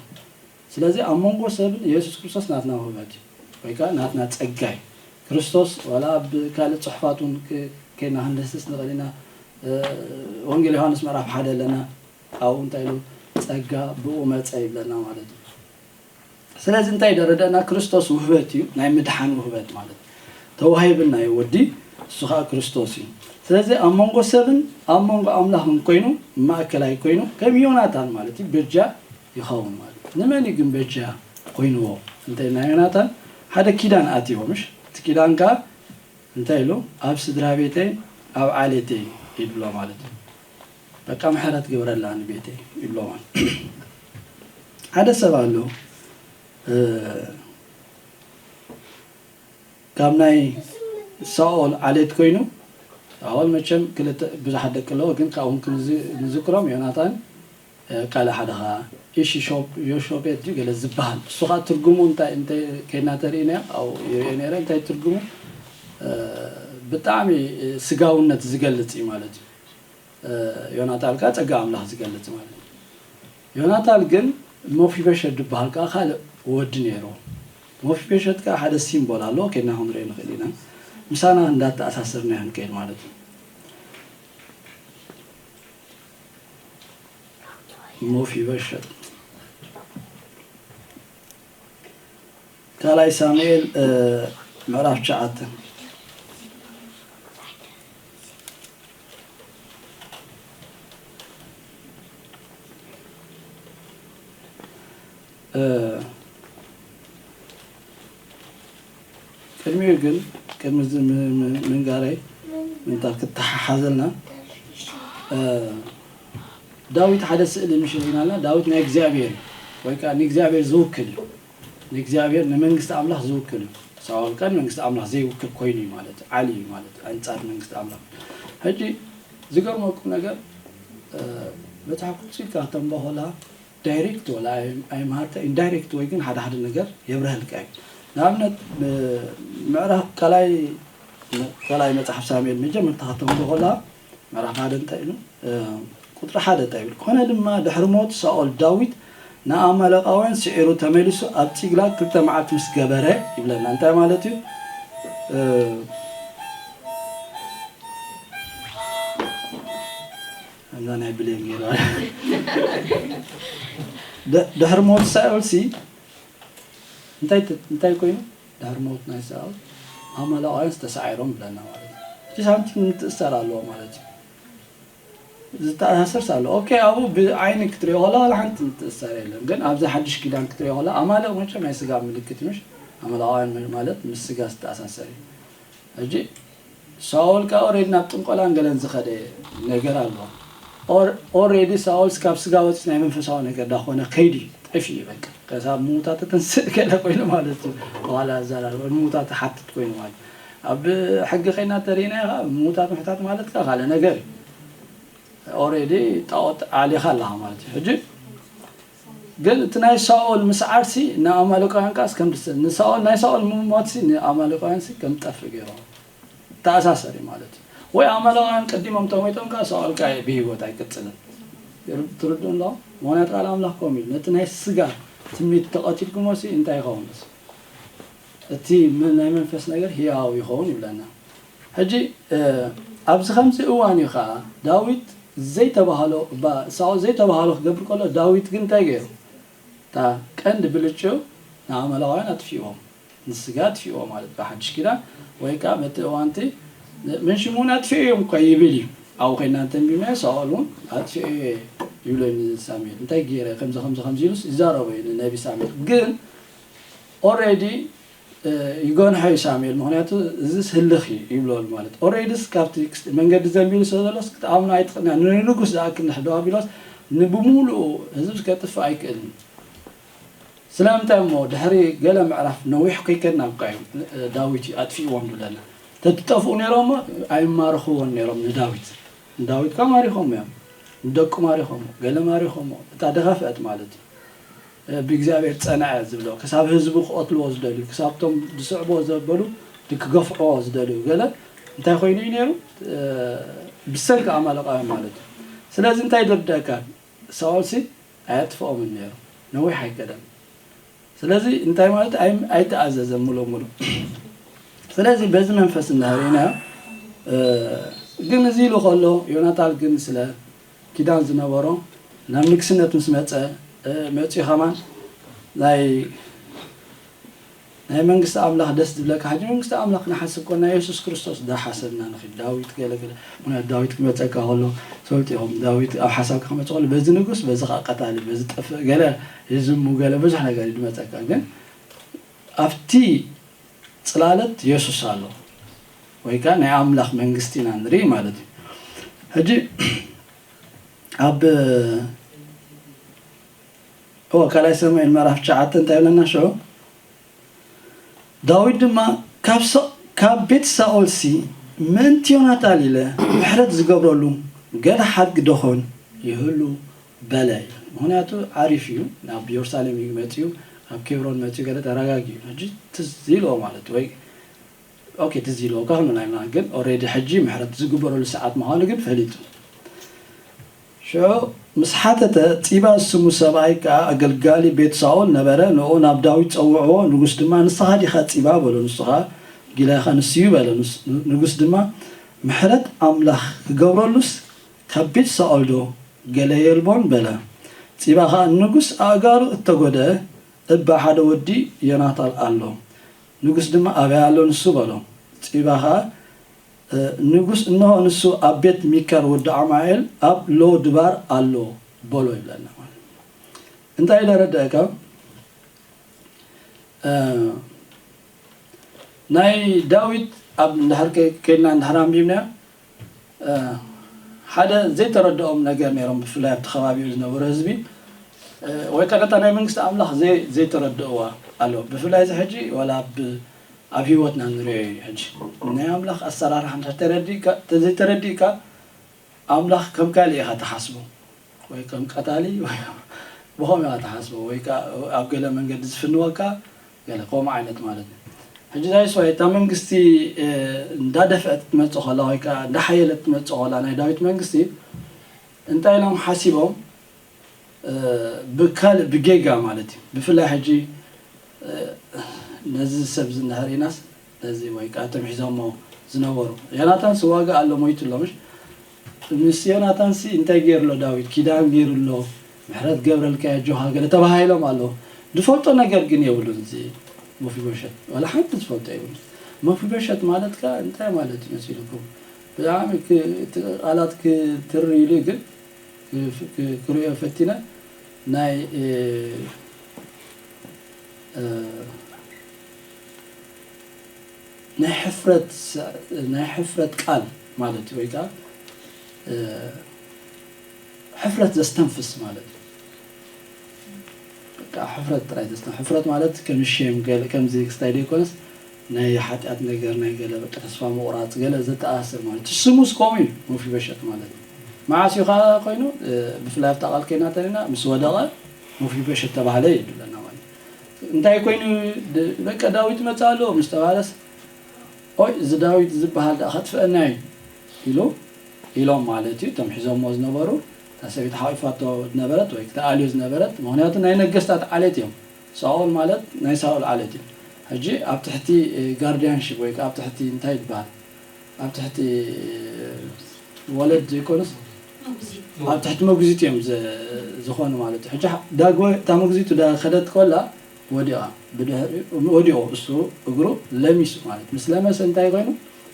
ስለዚ ኣብ መንጎ ሰብን የሱስ ክርስቶስ ናትና ውህበት እዩ ወይ ከዓ ናትና ጸጋ እዩ ክርስቶስ ዋላ ኣብ ካልእ ጽሑፋት እውን ከይና ክንደስስ ንኽእል ኢና ወንጌል ዮሃንስ ምዕራፍ ሓደ ኣለና ኣብኡ እንታይ ኢሉ ጸጋ ብኡ መጸ ይብለና ማለት እዩ ስለዚ እንታይ ደረደና ክርስቶስ ውህበት እዩ ናይ ምድሓን ውህበት ማለት ተዋሂብናዮ ወዲ እሱ ከዓ ክርስቶስ እዩ ስለዚ ኣብ መንጎ ሰብን ኣብ መንጎ ኣምላኽን ኮይኑ ማእከላይ ኮይኑ ከም ዮናታን ማለት እዩ በጃ ይኸውን ማለት እዩ ንመን እዩ ግን በጃ ኮይንዎ እንተ ናይ ዮናታን ሓደ ኪዳን ኣትዎ ምሽ እቲ ኪዳን ከዓ እንታይ ኢሉ ኣብ ስድራ ቤተይ ኣብ ዓሌተይ ይብሎ ማለት እዩ በቃ ምሕረት ግበረላ ንቤተይ ይብሎ ማለት ሓደ ሰብ ኣሎ ካብ ናይ ሳኦል ዓሌት ኮይኑ ሳኦል መቸም ክልተ ብዙሓት ደቂ ኣለዎ ግን ካብኡም ንዝክሮም ዮናታን ካልእ ሓደ ኸዓ ኢሺሾብ ዮሾቤት ድዩ ገለ ዝበሃል እሱ ኸዓ ትርጉሙ እንታይ እንታይ ከይድና ተርእናዮ ኣብኡ ይርእዮ ነይረ እንታይ ትርጉሙ ብጣዕሚ ስጋውነት ዝገልጽ እዩ ማለት እዩ ዮናታል ከኣ ጸጋ ኣምላኽ ዝገልጽ ማለት እዩ ዮናታል ግን ሞፊበሸት ዝበሃል ከኣ ካልእ ወዲ ነይሩ ሞፊበሸት ከኣ ሓደ ሲምቦል ኣለዎ ከይድና ክንሪኦ ንኽእል ኢና ምሳና እንዳተኣሳሰርና ክንከይድ ማለት እዩ ሞፊበሸት ካልኣይ ሳሙኤል፣ እ፣ ምዕራፍ ትሽዓተ። እ፣ ቅድሚኡ ግን፣ ቅድሚ እዚ ም-፣ ም-፣ ምንጋረይ፣ ምንታ ክተሓሓዘልና፣ እ፣ ዳዊት ሓደ ስእሊ ምሽ ርኢናልና፣ ዳዊት ናይ እግዚኣብሔር እዩ፣ ወይ ከዓ ንእግዚኣብሔር ዝውክል እዩ። ንእግዚኣብሔር፣ ንመንግስቲ ኣምላኽ ዝውክል እዩ። ሳኦል ከ ንመንግስቲ ኣምላኽ ዘይውክል ኮይኑ እዩ ማለት እዩ፣ ዓሊ እዩ ማለት እዩ፣ ኣንጻር መንግስቲ ኣምላኽ። ሕጂ ዝገርመኩም ነገር፣ እ፣ መጽሓፍ ቅዱስ ኢልካ ከተንብቦ ከላ ዳይሬክት ወላ ኣይ-፣ ኣይምሃርካ፣ ኢንዳይሬክት ወይ ግን ሓደ ሓደ ነገር የብርሀልካ እዩ። ንኣብነት፣ ብ-፣ ምዕራፍ ካልኣይ፣ ካልኣይ መጽሓፍ ሳሙኤል መጀመርታ ከተንብቦ ከላ ምዕራፍ ሓደ እንታይ ኢሉ? እ፣ ቁጽሪ ሓደ እንታይ ይብል? ኮነ ድማ ድሕሪ ሞት ሳኦል ዳዊት ንኣማሌቃውያን ስዒሩ ተመሊሱ ኣብ ጺቅላግ ክልተ መዓልቲ ምስ ገበረ ይብለና። እንታይ ማለት እዩ? እ፣ እዛ ናይ ብሌን ገይራ። ድ-፣ ድሕሪ ሞት ሳኦል ሲ እንታይ ት-፣ እንታይ ኮይኑ? ድሕሪ ሞት ናይ ሳኦል ኣማሌቃውያን ዝተሳዒሮም ይብለና ማለት እዩ። እቲ ሳምቲንግ ምትእስሳር ኣለዎ ማለት እዩ። ዝተኣሳሰርስ ኣሎ። ኦኬ፣ ኣብኡ ብዓይኒ ክትሪኦ ከላ ዋላ ሓንቲ ምትእስሳር የለን። ግን ኣብዚ ሓድሽ ኪዳን ክትሪኦ ከላ ኣማሌቅ መቸም ናይ ስጋ ምልክት እዩ፣ ምሽ? ኣማሌቃውያን ማለት ምስ ስጋ ዝተኣሳሰር እዩ። ሕጂ ሳኦል ከኣ ኦሬዲ ናብ ጥንቆላን ገለን ዝኸደ ነገር ኣሎ። ኦር-፣ ኦሬዲ ሳኦልስ ካብ ስጋ ወፂ ናይ መንፈሳዊ ነገር ዳኾነ ከይዱ እዩ፣ ጠፊኡ እዩ በቃ። ከሳብ ምዉታት ተንስእ ገለ ኮይኑ ማለት እዩ። በኋላ ኣዘራርባ ምዉታት ሓትት ኮይኑ ማለት እዩ። ኣብ ሕጊ ከይና ተሪእና ኢኻ ምዉታት ምሕታት ማለት ከኣ ካልእ ነገር እዩ። ኦሬዲ ጣዖት ኣሊኻ ኣለኻ ማለት እዩ። ሕጂ ግን እቲ ናይ ሳኦል ምስዓርሲ ንኣማሌቃውያን ከኣስ ከም ድስ-፣ ንሳኦል፣ ናይ ሳኦል ምሞትሲ ንኣማሌቃውያንሲ ከም ጠፍእ ገይሮም ተኣሳሰር እዩ ማለት እዩ። ወይ ኣማሌቃውያን ቀዲሞም ተሞይቶም ከኣ ሳኦል ከኣ ብህይወት ኣይቅጽልን። ትር-፣ ትርድኡ ኣለኹም? ምኽንያቱ ቃል ኣምላኽ ከምኡ እዩ። ነቲ ናይ ስጋ ትምኒት ተቐቲልኩሞሲ እንታይ ይኸውን? እቲ መ-፣ ናይ መንፈስ ነገር ህያው ይኸውን ይብለና። ሕጂ፣ እ፣ ኣብዚ ከምዚ እዋን እዩ ኸዓ ዳዊት ዘይተባህሎ፣ እባ ሳኦል ዘይተባህሎ ክገብር ከሎ፣ ዳዊት ግን እንታይ ገይሩ? እታ ቀንዲ ብልጭኡ ንኣማሌቃውያን ኣጥፊእዎም፣ ንስጋ ኣጥፊእዎ ማለት ብሓድሽ ኪዳን፣ ወይ ከዓ በቲ እዋንቲ ምን ሽም እውን ኣጥፊኡ እዮም እኳ ይብል እዩ። ኣብኡ ኮይና እንተንቢብናዮ፣ ሳኦል እውን ኣጥፊኡ እየ ይብሎ እዩ ንሳሙኤል። እንታይ ገይረ? ከምዚ፣ ከምዚ፣ ከምዚ ኢሉስ ይዛረቦ እዩ ንነቢ ሳሙኤል። ግን ኦሬዲ፣ እ፣ ይገንሖ እዩ ሳሙኤል። ምኽንያቱ እዚስ ህልኽ እዩ ይብሎ ማለት። ኦሬዲስ ካብቲ መንገዲ ዘንቢሉ ስለ ዘሎስ ክትኣምኖ ኣይትኽእልን። ንንጉስ ዝኣክል ንሕዶ ኣቢሎስ ንብሙሉኡ ህዝብስ ከጥፍእ ኣይክእልን። ስለምንታይ እሞ ድሕሪ ገለ ምዕራፍ ነዊሕ ከይከድና እኳ እዩ፣ እ፣ ዳዊት እዩ ኣጥፊእዎም ዝብለና። ተትጠፍኡ ነይሮም እሞ ኣይማርኽዎን ነይሮም ንዳዊት። ንዳዊት እኳ ማሪኾም እዮም። ንደቁ ማሪኾሞ፣ ገለ ማሪኾሞ። እታ ድኸፍአት ማለት እዩ። እ፣ ብእግዚኣብሔር ጸንዐ ዝብሎ፣ ክሳብ ህዝቡ ክቐትልዎ ዝደልዩ፣ ክሳብቶም ዝስዕብዎ ዘበሉ ክገፍዕዎ ዝደልዩ፣ ገለ እንታይ ኮይኑ እዩ ነይሩ? እ፣ ብሰንኪ ኣማሌቃውያን ማለት እዩ። ስለዚ እንታይ ይርድኣካ? ሳኦልሲ ኣየጥፍኦምን ነይሩ፣ ነዊሕ ኣይከደን። ስለዚ እንታይ ማለት? ኣይ-፣ ኣይተኣዘዘን ሙሉእ ሙሉእ። ስለዚ በዚ መንፈስ እንዳሃሪና፣ እ፣ ግን እዚ ኢሉ ከሎ ዮናታን ግን ስለ ኪዳን ዝነበሮ ናብ ንግስነት ምስ መጸ፣ እ፣ መጺኡ ከማን ናይ፣ ናይ መንግስቲ ኣምላኽ ደስ ዝብለካ፣ ሕጂ መንግስቲ ኣምላኽ ንሓስብ ኮና የሱስ ክርስቶስ ዳሓሰብና ንኺድ፣ ዳዊት ገለ ገለ። ምኽንያቱ ዳዊት ክመጸካ ከሎ ትፈልጡ ኢኹም፣ ዳዊት ኣብ ሓሳብካ ክመጽእ ከሎ በዚ ንጉስ፣ በዚ ኸዓ ቀታሊ፣ በዚ ጠፍእ፣ ገለ ይዝሙ፣ ገለ ብዙሕ ነገር እዩ ዝመጸካ። ግን ኣብቲ ጽላለት የሱስ ኣሎ፣ ወይ ከኣ ናይ ኣምላኽ መንግስቲ ኢና ንርኢ ማለት እዩ። ሕጂ ኣብ፣ እወ፣ ካልኣይ ሳሙኤል ምዕራፍ ትሽዓተ እንታይ ይብለና ሽዑ? ዳዊት ድማ ካብ ሳ-፣ ካብ ቤት ሳኦልሲ ምእንቲ ዮናታን ኢለ ምሕረት ዝገብረሉ ገለ ሓድጊ ደኾን ይህሉ በለ። ምኽንያቱ ዓሪፍ እዩ፣ ናብ ኢየሩሳሌም እዩ መጺኡ፣ ኣብ ኬብሮን መጺኡ ገለ ተረጋጊኡ። ሕጂ ትዝ ኢልዎ ማለት ወይ፣ ኦኬ፣ ትዝ ኢልዎ ከ ክንብል ኣይና፣ ግን ኦሬዲ ሕጂ ምሕረት ዝግበረሉ ሰዓት ምዃኑ ግን ፈሊጡ። ሽዑ ምስ ሓተተ፣ ጺባ ዝስሙ ሰብኣይ ከኣ ኣገልጋሊ ቤት ሳኦል ነበረ። ንኡ ናብ ዳዊት ጸውዕዎ። ንጉስ ድማ፣ "ንስኻ ዲኻ ጺባ?" በሎ። ንሱ ኸኣ፣ "ጊላ ኢኻ፣ ንሱ እዩ" በለ። ንስ-፣ ንጉስ ድማ፣ "ምሕረት ኣምላኽ ክገብረሉስ ካብ ቤት ሳኦል ዶ ገለ የልቦን?" በለ። ጺባ ኸኣ ንጉስ ኣእጋሩ እተጎድአ እባ ሓደ ወዲ ዮናታን ኣሎ፣ ንጉስ ድማ ኣበይ ኣሎ ንሱ? በሎ። ጺባ ኸኣ፣ እ፣ ንጉስ፣ እንሆ ንሱ ኣብ ቤት ሚካር ወዲ ኣማኤል ኣብ ሎ ድባር ኣሎ በሎ ይብለና ማለት እዩ። እንታይ ኢለ ረድአካ? እ፣ ናይ ዳዊት ኣብ እንድሕር ከ-፣ ከይድና እንድሕር ኣንቢብናዮ፣ እ፣ ሓደ ዘይተረድኦም ነገር ነይሮም፣ ብፍላይ ኣብቲ ከባቢኡ ዝነበሩ ህዝቢ፣ እ፣ ወይ ከዓ ነታ ናይ መንግስቲ ኣምላኽ ዘይ-፣ ዘይተረድእዋ ኣሎ። ብፍላይ እዚ ሕጂ ዋላ ኣብ፣ ኣብ ህይወትና ንሪኦ እዩ። ሕጂ ናይ ኣምላኽ ኣሰራርሓ እንድሕር ተረዲእካ፣ ተዘይተረዲእካ፣ ኣምላኽ ከም ካልእ ኢኻ ትሓስቦ፣ ወይ ከም ቀታሊ፣ ወይ ብኸምኡ ኢኻ ትሓስቦ፣ ወይ ከኣ ኣብ ገለ መንገዲ ዝፍንወካ፣ ገለ ከምኡ ዓይነት ማለት እዩ። ሕጂ ዛይስ ዋይ እታ መንግስቲ፣ እ፣ እንዳደፍአት ትመጽእ ከላ፣ ወይ ከኣ እንዳሓየለት ትመጽእ ከላ፣ ናይ ዳዊት መንግስቲ እንታይ ኢሎም ሓሲቦም? እ፣ ብካልእ ብጌጋ ማለት እዩ። ብፍላይ ሕጂ፣ እ፣ ነዚ ሰብ እዚ እንድሕር ኢናስ፣ ነዚ ወይ ከኣ እቶም ሒዞሞ ዝነበሩ፣ ዮናታንስ ዋጋ ኣሎ፣ ሞይቱ ኣሎ፣ ምሽ? ምስ ዮናታንሲ እንታይ ገይሩ ኣሎ ዳዊት? ኪዳን ገይሩ ኣሎ፣ ምሕረት ገብረልካ ኣጆኻ ገለ ተባሂሎም ኣለዉ። ዝፈልጦ ነገር ግን የብሉን። እዚ መፊቦሸት ዋላ ሓንቲ ዝፈልጦ የብሉን። መፊቦሸት ማለት ከኣ እንታይ ማለት እዩ መሲልኩም? ብጣዕሚ ክ-፣ እቲ ቃላት ክትሪ ኢሉ ግን ክ-፣ ክ-፣ ክርእዮ ፈቲነ። ናይ፣ እ፣ እ፣ ናይ ሕፍረት፣ ናይ ሕፍረት ቃል ማለት እዩ፣ ወይ ከኣ፣ እ፣ ሕፍረት ዘስተንፍስ ማለት እዩ። በቃ ሕፍረት ጥራይ ዘስተን-፣ ሕፍረት ማለት ከም ሼም ገለ ከምዚ ክስታይ ዘይኮነስ፣ ናይ ሓጢኣት ነገር፣ ናይ ገለ በቃ ተስፋ ምቑራጽ ገለ ዘተኣሳስር ማለት እዩ። ስሙስ ከምኡ እዩ፣ መፊቦሸት ማለት እዩ። መዓስ እዩ ኸኣ ኮይኑ፣ እ፣ ብፍላይ ኣብታ ቃል ከይድና እንተሪና፣ ምስ ወደቐ መፊቦሸት ተባህለ እዩ ዝብለና ማለት እዩ። እንታይ ኮይኑ ድ-፣ በቃ ዳዊት መጽእ ኣሎ ምስ ተባህለስ፣ ኦይ፣ እዚ ዳዊት ዝበሃል ደኣ ከጥፍአና እዩ ኢሉ፣ ኢሎም ማለት እዩ፣ እቶም ሒዞሞ ዝነበሩ፣ እታ ሰበይቲ ሓቂፋቶ ዝነበረት ወይ ተኣልዮ ዝነበረት፣ ምኽንያቱ ናይ ነገስታት ዓሌት እዮም። ሳኦል ማለት ናይ ሳኦል ዓሌት እዩ። ሕጂ ኣብ ትሕቲ፣ እ፣ ጋርዲያንሺፕ ወይ ከኣ ኣብ ትሕቲ እንታይ ይበሃል? ኣብ ትሕቲ፣ እ፣ ወለድ ዘይኮነስ ኣብ ትሕቲ መጉዚት እዮም ዝ-፣ ዝኾኑ ማለት እዩ። ሕጂ ዳግወ-፣ እታ መጉዚቱ ዳ-፣ ከደት ኮላ ወዲቓ፣ ብድሕሪኡ ወዲቑ፣ እሱ እግሩ ለሚሱ ማለት እዩ። ምስ ለመሰ እንታይ ኮይኑ?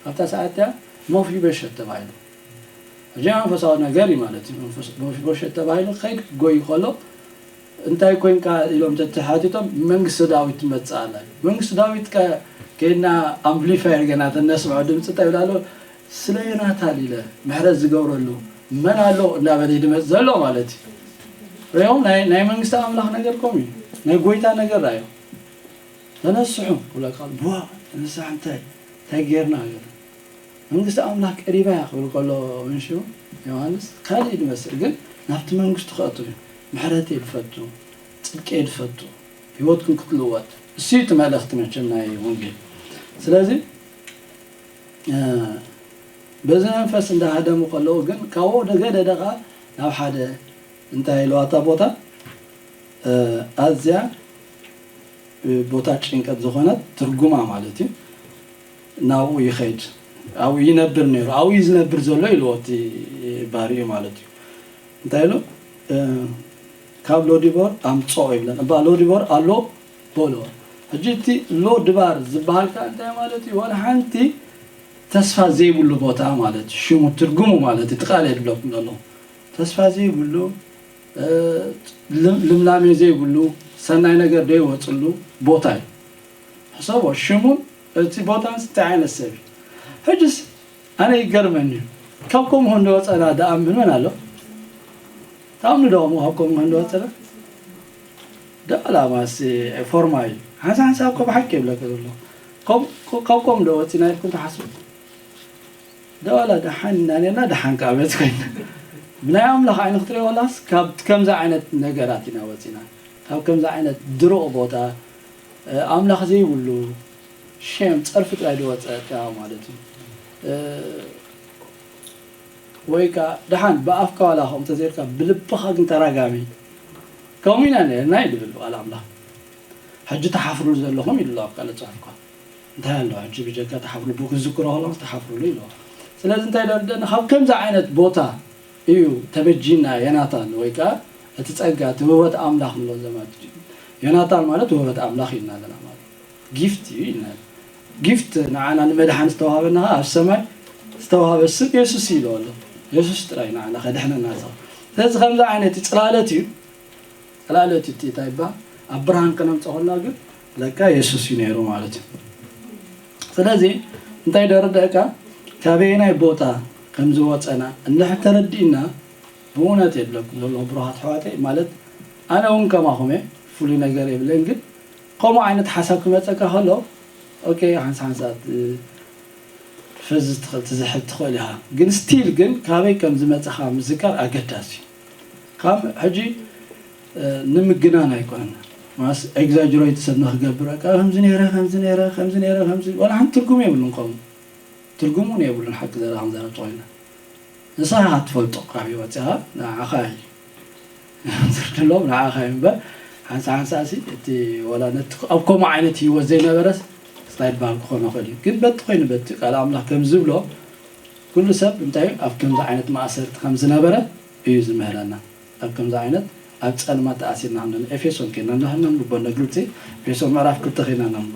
ኣብታ ሰዓት እቲኣ መፊቦሸት ተባሂሉ። ሕጂ መንፈሳዊ ነገር እዩ ማለት እዩ። መንፈስ-፣ መፊቦሸት ተባሂሉ ክኸይድ ክጎይ ከሎ፣ እንታይ ኮንካ ኢሎም ተተሓቲቶም፣ መንግስቲ ዳዊት ትመጽእ ኣላ እዩ። መንግስቲ ዳዊት ከ-፣ ከይድና ኣምፕሊፋየር ገና ተነስምዖ ድምፂ እንታይ ይብል ኣሎ? ስለ ዮናታን ኢለ ምሕረት ዝገብረሉ መን ኣሎ? እንዳበለ እዩ ድመጽእ ዘሎ ማለት እዩ። ሪኦም ናይ፣ ናይ መንግስቲ ኣምላኽ ነገር ከምኡ እዩ። ናይ ጎይታ ነገር ራእዮም። ተነስሑ ክብለካ፣ ብዋ፣ ተነስሕ፣ እንታይ፣ እንታይ ጌርና? ገለ መንግስቲ ኣምላኽ ቀሪባ እያ ክብል ከሎ፣ ምንሽው ዮሃንስ ካልእ እዩ ዝመስል፣ ግን ናብቲ መንግስቱ ክኣቱ እዩ። ምሕረተይ ድፈቱ፣ ጽድቀይ ድፈቱ፣ ህይወትኩም ክትልወጥ። እሱ እዩ እቲ መልእኽቲ መቸም ናይ ወንጌል። ስለዚ፣ እ፣ በዚ መንፈስ እንዳሃደሙ ከለዉ ግን፣ ካብኡ ንገደደ ኸኣ ናብ ሓደ እንታይ ኢልዋ እታ ቦታ፣ እ፣ ኣዝያ፣ እ፣ ቦታ ጭንቀት ዝኾነት ትርጉማ ማለት እዩ። ናብኡ ይኸይድ፣ ኣብኡ ይነብር ነይሩ፣ ኣብኡ እዩ ዝነብር ዘሎ ኢልዎ እቲ ባሪኡ ማለት እዩ። እንታይ ኢሉ? እ፣ ካብ ሎዲቦር ኣምጽኦ ይብለን። እባ ሎዲቦር ኣሎ በሎ። ሕጂ እቲ ሎድባር ዝበሃል ከኣ እንታይ ማለት እዩ? ዋላ ሓንቲ ተስፋ ዘይብሉ ቦታ ማለት እዩ። ሽሙ ትርጉሙ ማለት እዩ። እቲ ቃል የድለኩም ዘሎ። ተስፋ ዘይብሉ፣ እ፣ ልም-፣ ልምላሜ ዘይብሉ፣ ሰናይ ነገር ዘይወጽሉ ቦታ እዩ። ሕሰቦ፣ ሽሙን እቲ ቦታንስ እንታይ ዓይነት ሰብ እዩ? ሕጅስ ኣነ ይገርመኒ እዩ። ካብ ከምኡ እንደወጸና ደኣምን መን ኣሎ? ታምኑ ዶ እሞ ካብ ከምኡ እንደወጸና? ደኣላ ማስ ፎርማ እዩ። ሓንሳ ሓንሳብ እኮ ብሓቂ ይብለካ ዘሎ። ካብ፣ ካብ ከምኡ ዶ ወጺና ኢልኩም ትሓስቡ? ደዋላ ደሓን ኢና ነርና፣ ደሓን ከኣ በዚ ኮይና። ብናይ ኣምላኽ ዓይኒ ክትሪኦ ከላስ፣ ካብ ከምዚ ዓይነት ነገራት ኢና ወጺና። ካብ ከምዚ ዓይነት ድሩቕ ቦታ፣ እ፣ ኣምላኽ ዘይብሉ፣ ሼም፣ ጸርፊ ጥራይ ዝወጸ እታ ማለት እዩ። እ፣ ወይ ከኣ ደሓን ብኣፍካ ዋላ ከምኡ እንተዘይልካ፣ ብልብኻ ግን ተራጋሚ። ከምኡ ኢና ነርና እዩ ዝብል ቃል ኣምላኽ። ሕጂ ትሓፍሩሉ ዘለኹም ኢሉ ኣብ ካልእ ጽሑፍ እኳ። እንታይ ኣሎ ሕጂ ብጀካ ትሓፍሩ፣ ብክዝክሮ ከለኹስ ትሓፍሩሉ ኢልዎ። ስለዚ እንታይ ደርደን ካብ ከምዚ ዓይነት ቦታ እዩ ተበጂና ዮናታን፣ ወይ ከኣ እቲ ጸጋ፣ እቲ ውህበት ኣምላኽ ንብሎ ዘማት። ዮናታን ማለት ውህበት ኣምላኽ እዩ ኣለና ማለት፣ ጊፍት እዩ ኢልና። ጊፍት ንዓና ንመድሓን ዝተዋሃበና ኣብ ሰማይ ዝተዋሃበ ስም የሱስ እዩ ኢሉ ኣሎ። የሱስ ጥራይ ንዓና ከድሕነና ዝኽእል። ስለዚ ከምዚ ዓይነት ጽላለት እዩ። ጽላለት እዩ፣ እቲ እንታይ ይበሃል? ኣብ ብርሃን ከነምጽኦ ከለና ግን ለካ የሱስ እዩ ነይሩ ማለት እዩ። ስለዚ እንታይ ደረደእካ? ካበየናይ ቦታ ከም ዝወጸና እንድሕር ተረዲእና፣ ብእውነት የብለኩም ዘሎ ብሩሃት ኣሕዋተይ፣ ማለት ኣነ እውን ከማኹም እየ፣ ፍሉይ ነገር የብለይን። ግን ከምኡ ዓይነት ሓሳብ ክመጸካ ከሎ፣ ኦኬ፣ ሓንሳ ሓንሳ ት-፣ ፈዝ ትኽእል፣ ትዝሕል ትኽእል ኢኻ። ግን ስቲል ግን ካበይ ከም ዝመጸኻ ምዝካር ኣገዳሲ እዩ። ካብ ሕጂ፣ እ፣ ንምግናን ኣይኮነን። ማስ ኤግዛጅሬት ሰብ ንኽገብር፣ በቃ ከምዚ ነይረ፣ ከምዚ ነይረ፣ ከምዚ ነይረ፣ ከምዚ፣ ዋላ ሓንቲ ትርጉም የብሉን ከምኡ። ትርጉም እውን የብሉን፣ ሓቂ ዘረባ ክንዛረብ ተኾይና። ንስኻ ኢኻ ትፈልጦ፣ ካበይ ወፂኻ፣ ንዓኻ እዩ። ዝርድሎም ንዓኻ እዩ እምበር፣ ሓንሳ ሓንሳ ሲ፣ እቲ ዋላ ነቲ ኣብ ከምኡ ዓይነት ህይወት ዘይነበረስ፣ እንታይ ይበሃል ክኾን ይኽእል እዩ። ግን በቲ ኮይኑ፣ በቲ ቃል ኣምላኽ ከም ዝብሎ፣ ኩሉ ሰብ እንታይ እዩ፣ ኣብ ከምዚ ዓይነት ማእሰርቲ ከም ዝነበረ እዩ ዝምህረና። ኣብ ከምዚ ዓይነት ኣብ ጸልማት ተኣሲርና ከም ዘለና፣ ኤፌሶን ኬድና እንዳ ነንብቦ፣ ነግልጺ፣ ኤፌሶን ምዕራፍ ክልተ ኬድና ነንብቦ።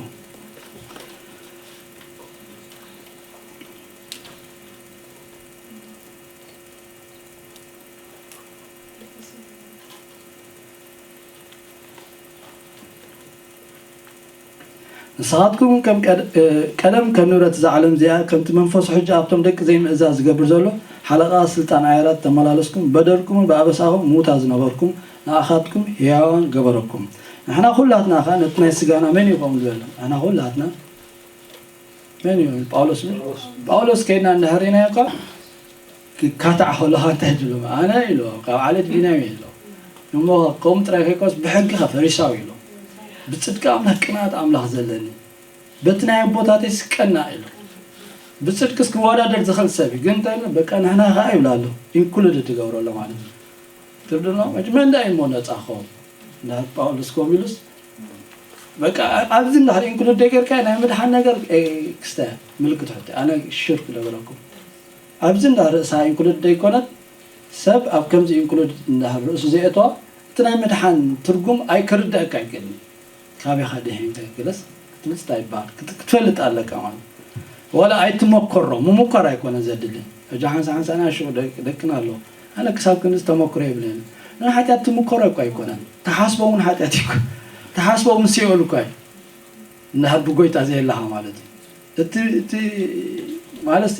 ንስኻትኩም ከም ቀድ-፣ እ፣ ቀደም ከም ንብረት እዛ ዓለም እዚኣ፣ ከምቲ መንፈሱ ሕጂ ኣብቶም ደቂ ዘይምእዛዝ ዝገብር ዘሎ ሓለቓ ስልጣን ኣየራት ተመላለስኩም፣ በደልኩምን ብኣበሳኹም ምዉታት ዝነበርኩም፣ ንኣኻትኩም ህያዋን ገበረኩም። ንሕና ኩላትና ኸኣ ነቲ ናይ ስጋና መን እዩ ከምኡ ዝበለ? ንሕና ኩላትና መን እዩ? ጳውሎስ እዩ። ጳውሎስ ከይድና እንድሕር ርኢናዮ እኳ፣ ክካታዕ ከለኻ እንታይ ትብሎ? ኣነ ኢሉ፣ ካብ ዓሌት ቢንያም ኢሉ። እሞ ከምኡ ጥራይ ከይኮነስ ብሕጊ ኸ ፈሪሳዊ ኢሉ። ብጽድቂ ኣምላኽ ቅንኣት ኣምላኽ ዘለኒ። በቲ ናይ ኣቦታተይ ስቀና ኢሉ። ብጽድቅስ ክወዳደር ዝኽእል ሰብ እዩ። ግን እንታይ ኢሉ? በቃ ንሕና ኸኣ ይብላ ኣሎ። ኢንክሉድድ ትገብሮ ኣሎ ማለት እዩ። ትርድኖ? መን ደኣ እዩ እሞ ነጻ ክኸውን? እንድሕር ጳውሎስ ከምኡ ኢሉስ፣ በቃ ኣብዚ እንድሕር ኢንክሉድ ደይገርካዮ ናይ ምድሓን ነገር፣ ኤ፣ ክስተ ምልክት ሕቶ። ኣነ ሽር ክነግረኩም። ኣብዚ እንድሕር ርእሳ ኢንክሉድ ደይኮነት፣ ሰብ ኣብ ከምዚ ኢንክሉድ እንድሕር ርእሱ ዘየእተዋ፣ እቲ ናይ ምድሓን ትርጉም ኣይክርደኣካ ኣይክእልን። ካበይ ኢኻ ድሒንካ ገለስ ክትብል እንታይ ይበሃል? ክት-፣ ክትፈልጥ ኣለካ ማለት። ዋላ ኣይትመኮሮ፣ ምምኳር ኣይኮነ ዘድሊ። ሕጂ ሓንሳ ሓንሳ ናይ ሽዑ ደቅ-፣ ደቅና ኣለዉ። ኣነ ክሳብ ክንድዚ ተመክሮ የብለይን። ንሓጢኣት ትምኮሮ እኮ ኣይኮነን። ትሓስቦ እውን ሓጢኣት እዩ። ትሓስቦ እውን ሲኦል እኮ እዩ። እንድሕር ብጎይታ ዘየለኻ ማለት እዩ። እቲ፣ እቲ ማለት ሲ፣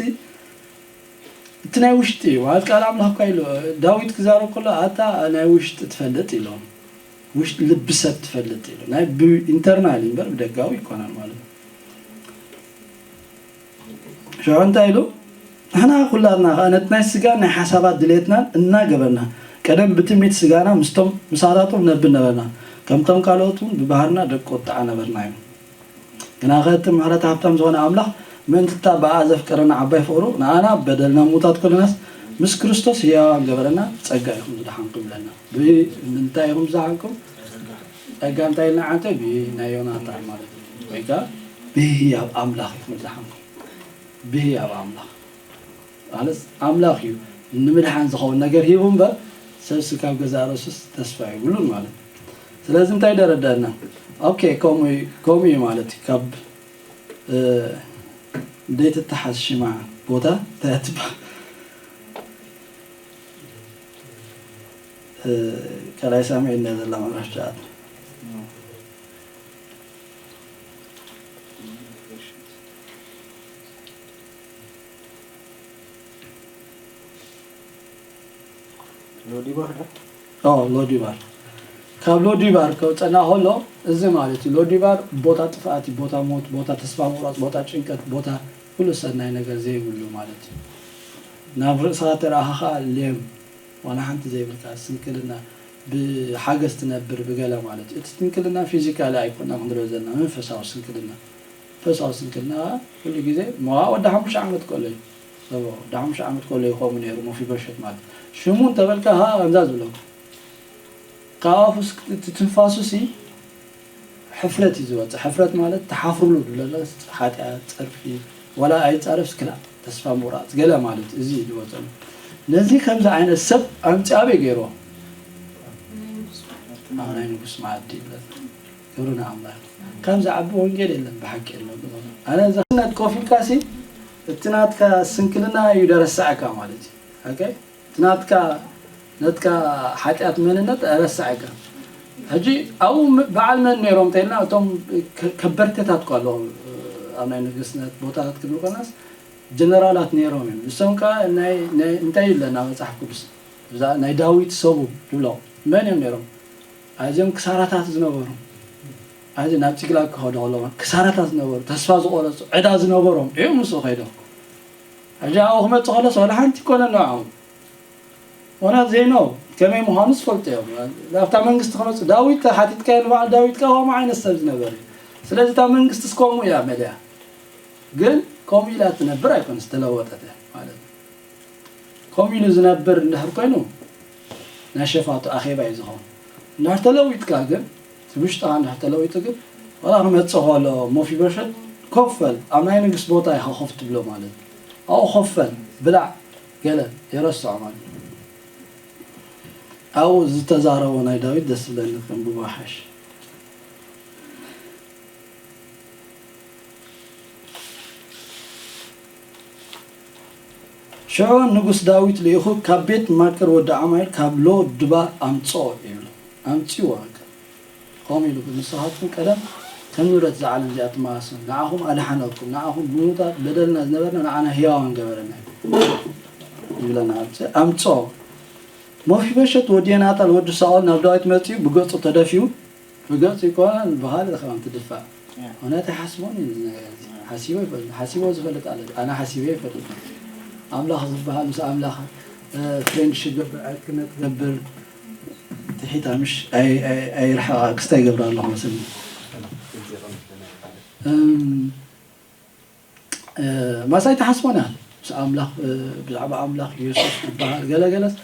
እቲ ናይ ውሽጢ እዩ። ማለት ቃል ኣምላኽ እኳ ኢሉ፣ ዳዊት ክዛረብ ከሎ፣ ኣታ ናይ ውሽጢ ትፈልጥ ኢሎም። ውሽጢ ልቢ ሰብ ትፈልጥ ኢሉ። ናይ ብ-፣ ኢንተርናል እዩ እምበር ብደጋዊ ይኮነን ማለት እዩ። ሽዑ እንታይ ኢሉ? ንሕና ኩላትና ኸኣ ነቲ ናይ ስጋን ናይ ሓሳባት ድሌትናን እናገበርና፣ ቀደም ብትምኒት ስጋና ምስቶም፣ ምሳታቶም ነብል ነበርና። ከምቶም ካልኦት እውን ብባህርና ደቂ ቁጥዓ ነበርና እዮም። ግናኸ እቲ ምሕረት ሃብታም ዝኾነ ኣምላኽ ምእንቲ እታ ብኣኣ ዘፍቀረና ዓባይ ፍቕሩ፣ ንኣና በደልና ምዉታት ከለናስ ምስ ክርስቶስ ህያዋን ገበረና፣ ብጸጋ ኢኹም ዝደሓንኩም ይብለና። ብምንታይ ኢኹም ዝደሓንኩም? ጸጋ እንታይ ኢልና ዓንተ? ብናይ ዮናታን ማለት እዩ። ወይ ከኣ ብህያብ ኣምላኽ ኢኹም ዝደሓንኩም። ብህያብ ኣምላኽ። ማለት ኣምላኽ እዩ ንምድሓን ዝኸውን ነገር ሂቡ እምበር፣ ሰብሲ ካብ ገዛእ ርእሱስ ተስፋ የብሉን ማለት እዩ። ስለዚ እንታይ ደረደአና? ኦኬ፣ ከምኡ እዩ፣ ከምኡ እዩ ማለት እዩ። ካብ፣ እ፣ ዘይትተሓዝ ሽማ ቦታ እንታይ እያ ትበሃል? እ፣ ካልኣይ ሳሙኤል እንድያ ዘላ ምዕራፍ ትሽዓተ። ሎዲባር ዶ? ኦ፣ ሎዲባር። ካብ ሎዲባር ከውፀና ከሎ፣ እዚ ማለት እዩ። ሎዲባር ቦታ ጥፍኣት እዩ፣ ቦታ ሞት፣ ቦታ ተስፋ ምቑራፅ፣ ቦታ ጭንቀት፣ ቦታ ኩሉ ሰናይ ነገር ዘይብሉ ማለት እዩ። ናብ ርእስኻ ተረኣኻ ኸዓ ሌም፣ ዋላ ሓንቲ ዘይብልካ፣ ስንክልና፣ ብሓገዝ ትነብር፣ ብገለ ማለት እዩ። እቲ ስንክልና ፊዚካሊ ኣይኮና ክንሪኦ ዘለና፣ መንፈሳዊ ስንክልና። መንፈሳዊ ስንክልና ኩሉ ግዜ፣ ሞ ወዲ ሓሙሽተ ዓመት ከሎ እዩ። ሰቦ፣ ወዲ ሓሙሽተ ዓመት ከሎ እዩ ከምኡ ነይሩ፣ መፊቦሸት ማለት። ሽሙ እንተበልካ፣ ሃ፣ ከምዛ ዝብለኩ። ካብ ኣፉ ስ-፣ እቲ ትንፋሱ ሲ፣ ሕፍረት እዩ ዝወጽእ። ሕፍረት ማለት ተሓፍርሉ ዝብለለ ሓጢኣት፣ ጸርፊ፣ ዋላ ኣይጻረፍስ ክላእ፣ ተስፋ ምቑራጽ፣ ገለ ማለት እዚ እዩ ዝወጸሉ። ነዚ ከምዚ ዓይነት ሰብ ኣምጺኡ ኣበይ ገይርዎ? ኣብ ናይ ንጉስ መኣዲ ይብለና። ክብሪ ንኣምላኽ። ካብ ዝዓቢ ወንጌል የለን፣ ብሓቂ የለን። ኣነ እዛ ክነት ኮፍ ኢልካ ሲ፣ እቲ ናትካ ስንክልና እዩ ደረሳዕካ ማለት እዩ። ኦኬ? እቲ ናትካ፣ ነትካ ሓጢኣት መንነት ረሳዕካ። ሕጂ ኣብኡ ም-፣ በዓል መን ነይሮም እንተኢልና፣ እቶም ከ-፣ ከበርቴታት እኮ ኣለዉ፣ ኣብ ናይ ንግስነት ቦታታት ክንብል ኮናስ፣ ጀነራላት ነይሮም እዮም። ንሶም ከኣ ናይ፣ ናይ፣ እንታይ ይብለና መጽሓፍ ቅዱስ? እዛ ናይ ዳዊት ሰቡ ይብሎ። መን እዮም ነይሮም? ኣዝዮም ክሳራታት ዝነበሩ፣ ኣዚ ናብ ጺግላግ ክኸዱ ከለዉ ክሳራታት ዝነበሩ፣ ተስፋ ዝቖረጹ፣ ዕዳ ዝነበሮም እዮም ምስኡ ከይዶም። ሕጂ ኣብኡ ክመጽእ ከሎስ ዋላ ሓንቲ ይኮነን ንዕኦም። ምኽንያቱ ዘይኖ ከመይ ምዃኑ ዝፈልጡ እዮም። ኣብታ መንግስቲ ክመጽእ ዳዊት ሓቲትካዮ ንበዓል ዳዊት ከኣ ከምኡ ዓይነት ሰብ ዝነበረ እዩ። ስለዚ እታ መንግስቲ እስከምኡ እያ መሊኣ። ግን ከምኡ ኢላ ትነብር ኣይኮነስ፣ ተለወጠት እያ ማለት እዩ። ከምኡ ኢሉ ዝነብር እንድሕር ኮይኑ ናይ ሸፋቱ ኣኼባ እዩ ዝኸውን። እንድሕር ተለዊጥካ ግን፣ እቲ ውሽጥኻ እንድሕር ተለዊጡ ግን፣ ዋላ ክመጽእ ከሎ ሞፊቦሸት ኮፍ በል፣ ኣብ ናይ ንግስ ቦታ ኢኻ ኮፍ ትብሎ ማለት እዩ። ኣብኡ ኮፍ በል፣ ብላዕ፣ ገለ የረስዖ ማለት እዩ። ኣብኡ ዝተዛረቦ ናይ ዳዊት ደስ ዝብለኒ ከንብቦ ይሓይሽ። ሽዑ ንጉስ ዳዊት ልኢኹ ካብ ቤት ማክር ወዲ ኣማኤል ካብ ሎ ድባር ኣምጽኦ ይብሎ። ኣምጽእዎ በቃ። ከምኡ ኢሉ ንስኻትኩም ቀደም ከም ንብረት እዛ ዓለም እዚኣ ትመላለሱ፣ ንዓኹም ኣድሓነኩም፣ ንዓኹም ምዉታት በደልና ዝነበርና ንዓና ህያዋን ገበረና ይብለና። ኣምጽኦ። ሞፊቦሸት ወዲ ዮናታን ወዲ ሳኦል ናብ ዳዊት መጺኡ ብገጹ ተደፊኡ፣ ብገጹ ይኮነን ብኻልእ ከም ትድፋእ። ያ። እውነት ኣይሓስቦን እዩ እዚ ነገር እዚ። ሓሲቦ ይፈልጥ፣ ሓሲቦ ዝፈልጥ ኣለ። ኣነ ሓሲበ ይፈልጥ። ኣምላኽ ዝበሃል ምስ ኣምላኽ፣ እ፣ ፍሬንድሺፕ ገብር፣ ዕርክነት ገብር፣ ትሒታ ምሽ ኣይ-፣ ኣይ-፣ ኣይርሕቓ ክስታይ ይገብር ኣለኹ መስለኒ። እም፣ እ፣ ማሳይ ተሓስቦና ምስ ኣምላኽ፣ እ፣ ብዛዕባ ኣምላኽ የሱስ ዝበሃል ገለገለስ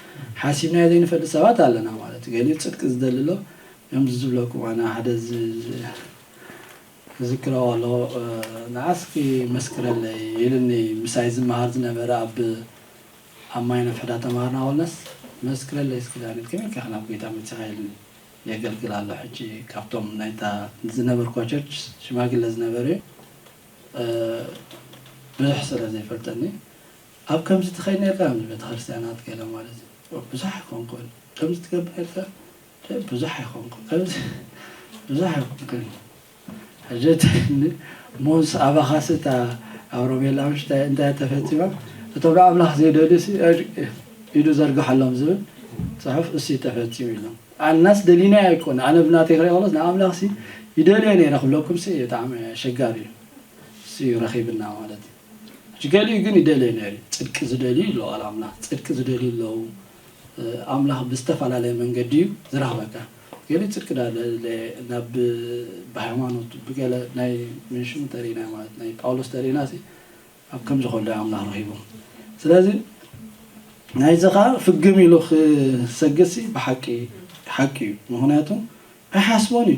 ሓሲብናዮ ዘይንፈልጥ ሰባት ኣለና ማለት እዩ። ገሊኡ ጽድቂ ዝደሊ ኣሎ። እዮም ዝብለኩም፣ ኣነ ሓደ ዝ-፣ ዝ-፣ ዝዝክሮ ኣሎ፣ እ፣ ንዓስኪ መስክረለይ ኢሉኒ፣ ምሳይ ዝመሃር ዝነበረ ኣብ፣ ኣብ ማይ ነፍሕዳ ተማሃርና ወልነስ፣ መስክረለይ እስኪ ዳንኤል፣ ከመይ ኢልካ ናብ ጌታ መጺኻ ኢሉኒ፣ የገልግል ኣሎ። ሕጂ ካብቶም ናይታ ዝነበርኳ ቸርች ሽማግለ ዝነበረ እዩ። እ፣ ብዙሕ ስለ ዘይፈልጠኒ፣ ኣብ ከምዚ ትኸይድ ነርካ፣ ኣብዚ ቤተክርስትያናት ገለ ማለት እዩ። ብዙሕ ኣይኮንኩን። ከምዚ ትገብር ነርካ፣ ብዙሕ ኣይኮንኩን። ከምዚ ብዙሕ ኣይኮንኩን። ሕጂ እቲ ሞንስ ኣባኻሲ እታ ኣብ ሮሜላ ምሽ እንታይ፣ እንታይ ተፈጺማ? እቶም ንኣምላኽ ዘይደልዩ ሲ፣ ኢዱ ዘርግሓሎም ዝብል ጽሑፍ እሱ ተፈጺሙ ኢሎም። ኣናስ ደሊና ኣይኮነ። ኣነ ብናተይ ክርኢ ከሎስ ንኣምላኽ ሲ ይደልዮ ነይረ ክብለኩም ሲ ብጣዕሚ ኣሸጋሪ እዩ። እሱ እዩ ረኺብና ማለት እዩ። ሕጂ ገሊኡ ግን ይደልዮ ነይሩ። ጽድቂ ዝደልዩ ኣሎ ቃል ኣምላኽ። ጽድቂ ዝደልዩ ኣለዉ። እ፣ ኣምላኽ ብዝተፈላለየ መንገዲ እዩ ዝረኽበካ። ገሊኡ ጽድቂ ዳ-፣ ለ-፣ ለ-፣ ናብ፣ ብሃይማኖት፣ ብገለ ናይ፣ ምን ሽሙ ተሪእና ማለት፣ ናይ ጳውሎስ ተሪእና ሲ፣ ኣብ ከምዚ ከሎ እዩ ኣምላኽ ረኺቡ። ስለዚ ናይዚ ኸኣ ፍግም ኢሉ ክሰግድ ሲ ብሓቂ፣ ሓቂ እዩ። ምኽንያቱ ኣይሓስቦን እዩ።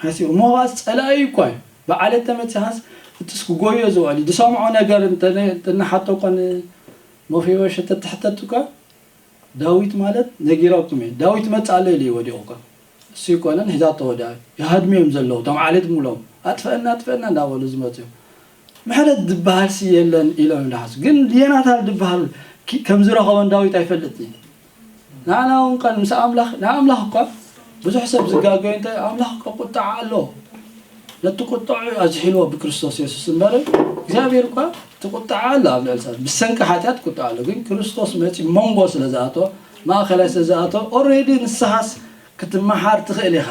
ሓሲቡ እሞ ኸኣ ጸላኢ እኳ እዩ። ብዓለት ተመጺኻስ እትስ ክጎዮ ዝውዕል እዩ። ዝሰምዖ ነገር እንተ-፣ እንተናሓቶ እኮ ንመፊቦሸት ተትሕተት እኳ ዳዊት ማለት ነጊረኩም እየ። ዳዊት መጽእ ኣሎ ኢሉ እዩ ወዲቑ እኮ። እሱ ይኮነን ሒዛቶ ወዲኣ። ይሃድሙ እዮም ዘለዉ። እቶም ዓሌት ሙሎም ኣጥፍአና፣ ኣጥፍአና እንዳበሉ ዝመጽኡ እዮም። ምሕረት ዝበሃል ሲ የለን ኢሎም እዮም ዝሓስቡ። ግን ዮናታን ዝበሃል ኪ-፣ ከም ዝረኸቦን ዳዊት ኣይፈልጥን እዩ። ንዓና እውን ቀን ምስ ኣምላኽ፣ ንኣምላኽ እኳ ብዙሕ ሰብ ዝጋገዩ እንተ ኣምላኽ እኮ ቁጥዓ ኣሎ። ነቲ ቁጥዑ ኣዝሒልዎ ብክርስቶስ የሱስ እምበር እግዚኣብሔር እኳ እቲ ቁጥዓ ኣሎ ኣብ ልዕሊ ሰብ። ብሰንኪ ሓጢኣት ቁጥዓ ኣሎ። ግን ክርስቶስ መጺኡ መንጎ ስለ ዝኣተወ፣ ማእከላይ ስለ ዝኣተወ፣ ኦሬዲ ንስኻስ ክትመሓር ትኽእል ኢኻ።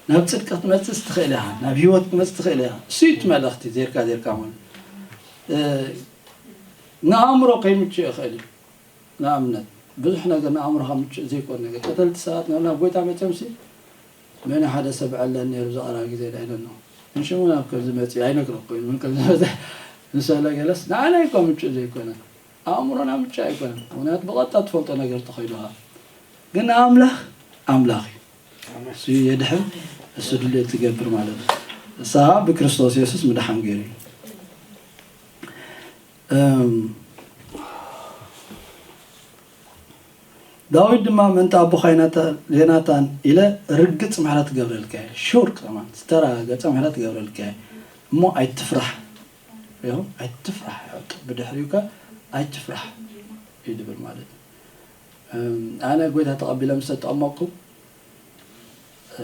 ናብ ጽድቂ ክትመጽእስ ትኽእል ኢኻ። ናብ ህይወት ክትመጽእ ትኽእል ኢኻ። እሱ እዩ እቲ መልእኽቲ ዜርካ ዜርካ ማለት። እ፣ ንኣእምሮ ከይምችእ ይኽእል እዩ። ንኣብነት፣ ብዙሕ ነገር ንኣእምሮኻ ምቹእ ዘይኮነ ነገር፣ ቀተልቲ ሰባት ናብ፣ ናብ ጎይታ መጺኦምሲ፣ መን ሓደ ሰብ ዕለን ነይሩ፣ ዝቐረበ ግዜ ዳ ኢለና። ንሽሙ ናብ ከምዚ መጺኡ ኣይነግረኩ፣ መን ከምዚ መጸ፣ ንሰለ ገለስ፣ ንዓና እኮ ምቹእ ዘይኮነ። ኣእምሮና ምቹእ ኣይኮነን። ምኽንያቱ ብቐጥታ ትፈልጦ ነገር ተኸይዱኻ። ግን ኣምላኽ፣ ኣምላኽ እዩ። እሱ የድሕን፣ እሱ ድሌት ትገብር ማለት እዩ። ንስኻ ብክርስቶስ የሱስ ምድሓን ገይሩ እዩ። እም፣ ዳዊት ድማ፣ "ምእንቲ ኣቦኻ ዮናታ-፣ ዮናታን ኢለ ርግጽ ምሕረት ገብረልካ እየ፣ ሹር ከማን ዝተራገጸ ምሕረት ገብረልካ እየ፣ እሞ ኣይትፍራሕ፣ ሪኢኹም፣ ኣይትፍራሕ፣ ብድሕሪኡ ከ ኣይትፍራሕ" እዩ ዝብል ማለት እዩ። እም፣ ኣነ ጎይታ ተቐቢለ ምስ ተጠመቕኩ፣ እ፣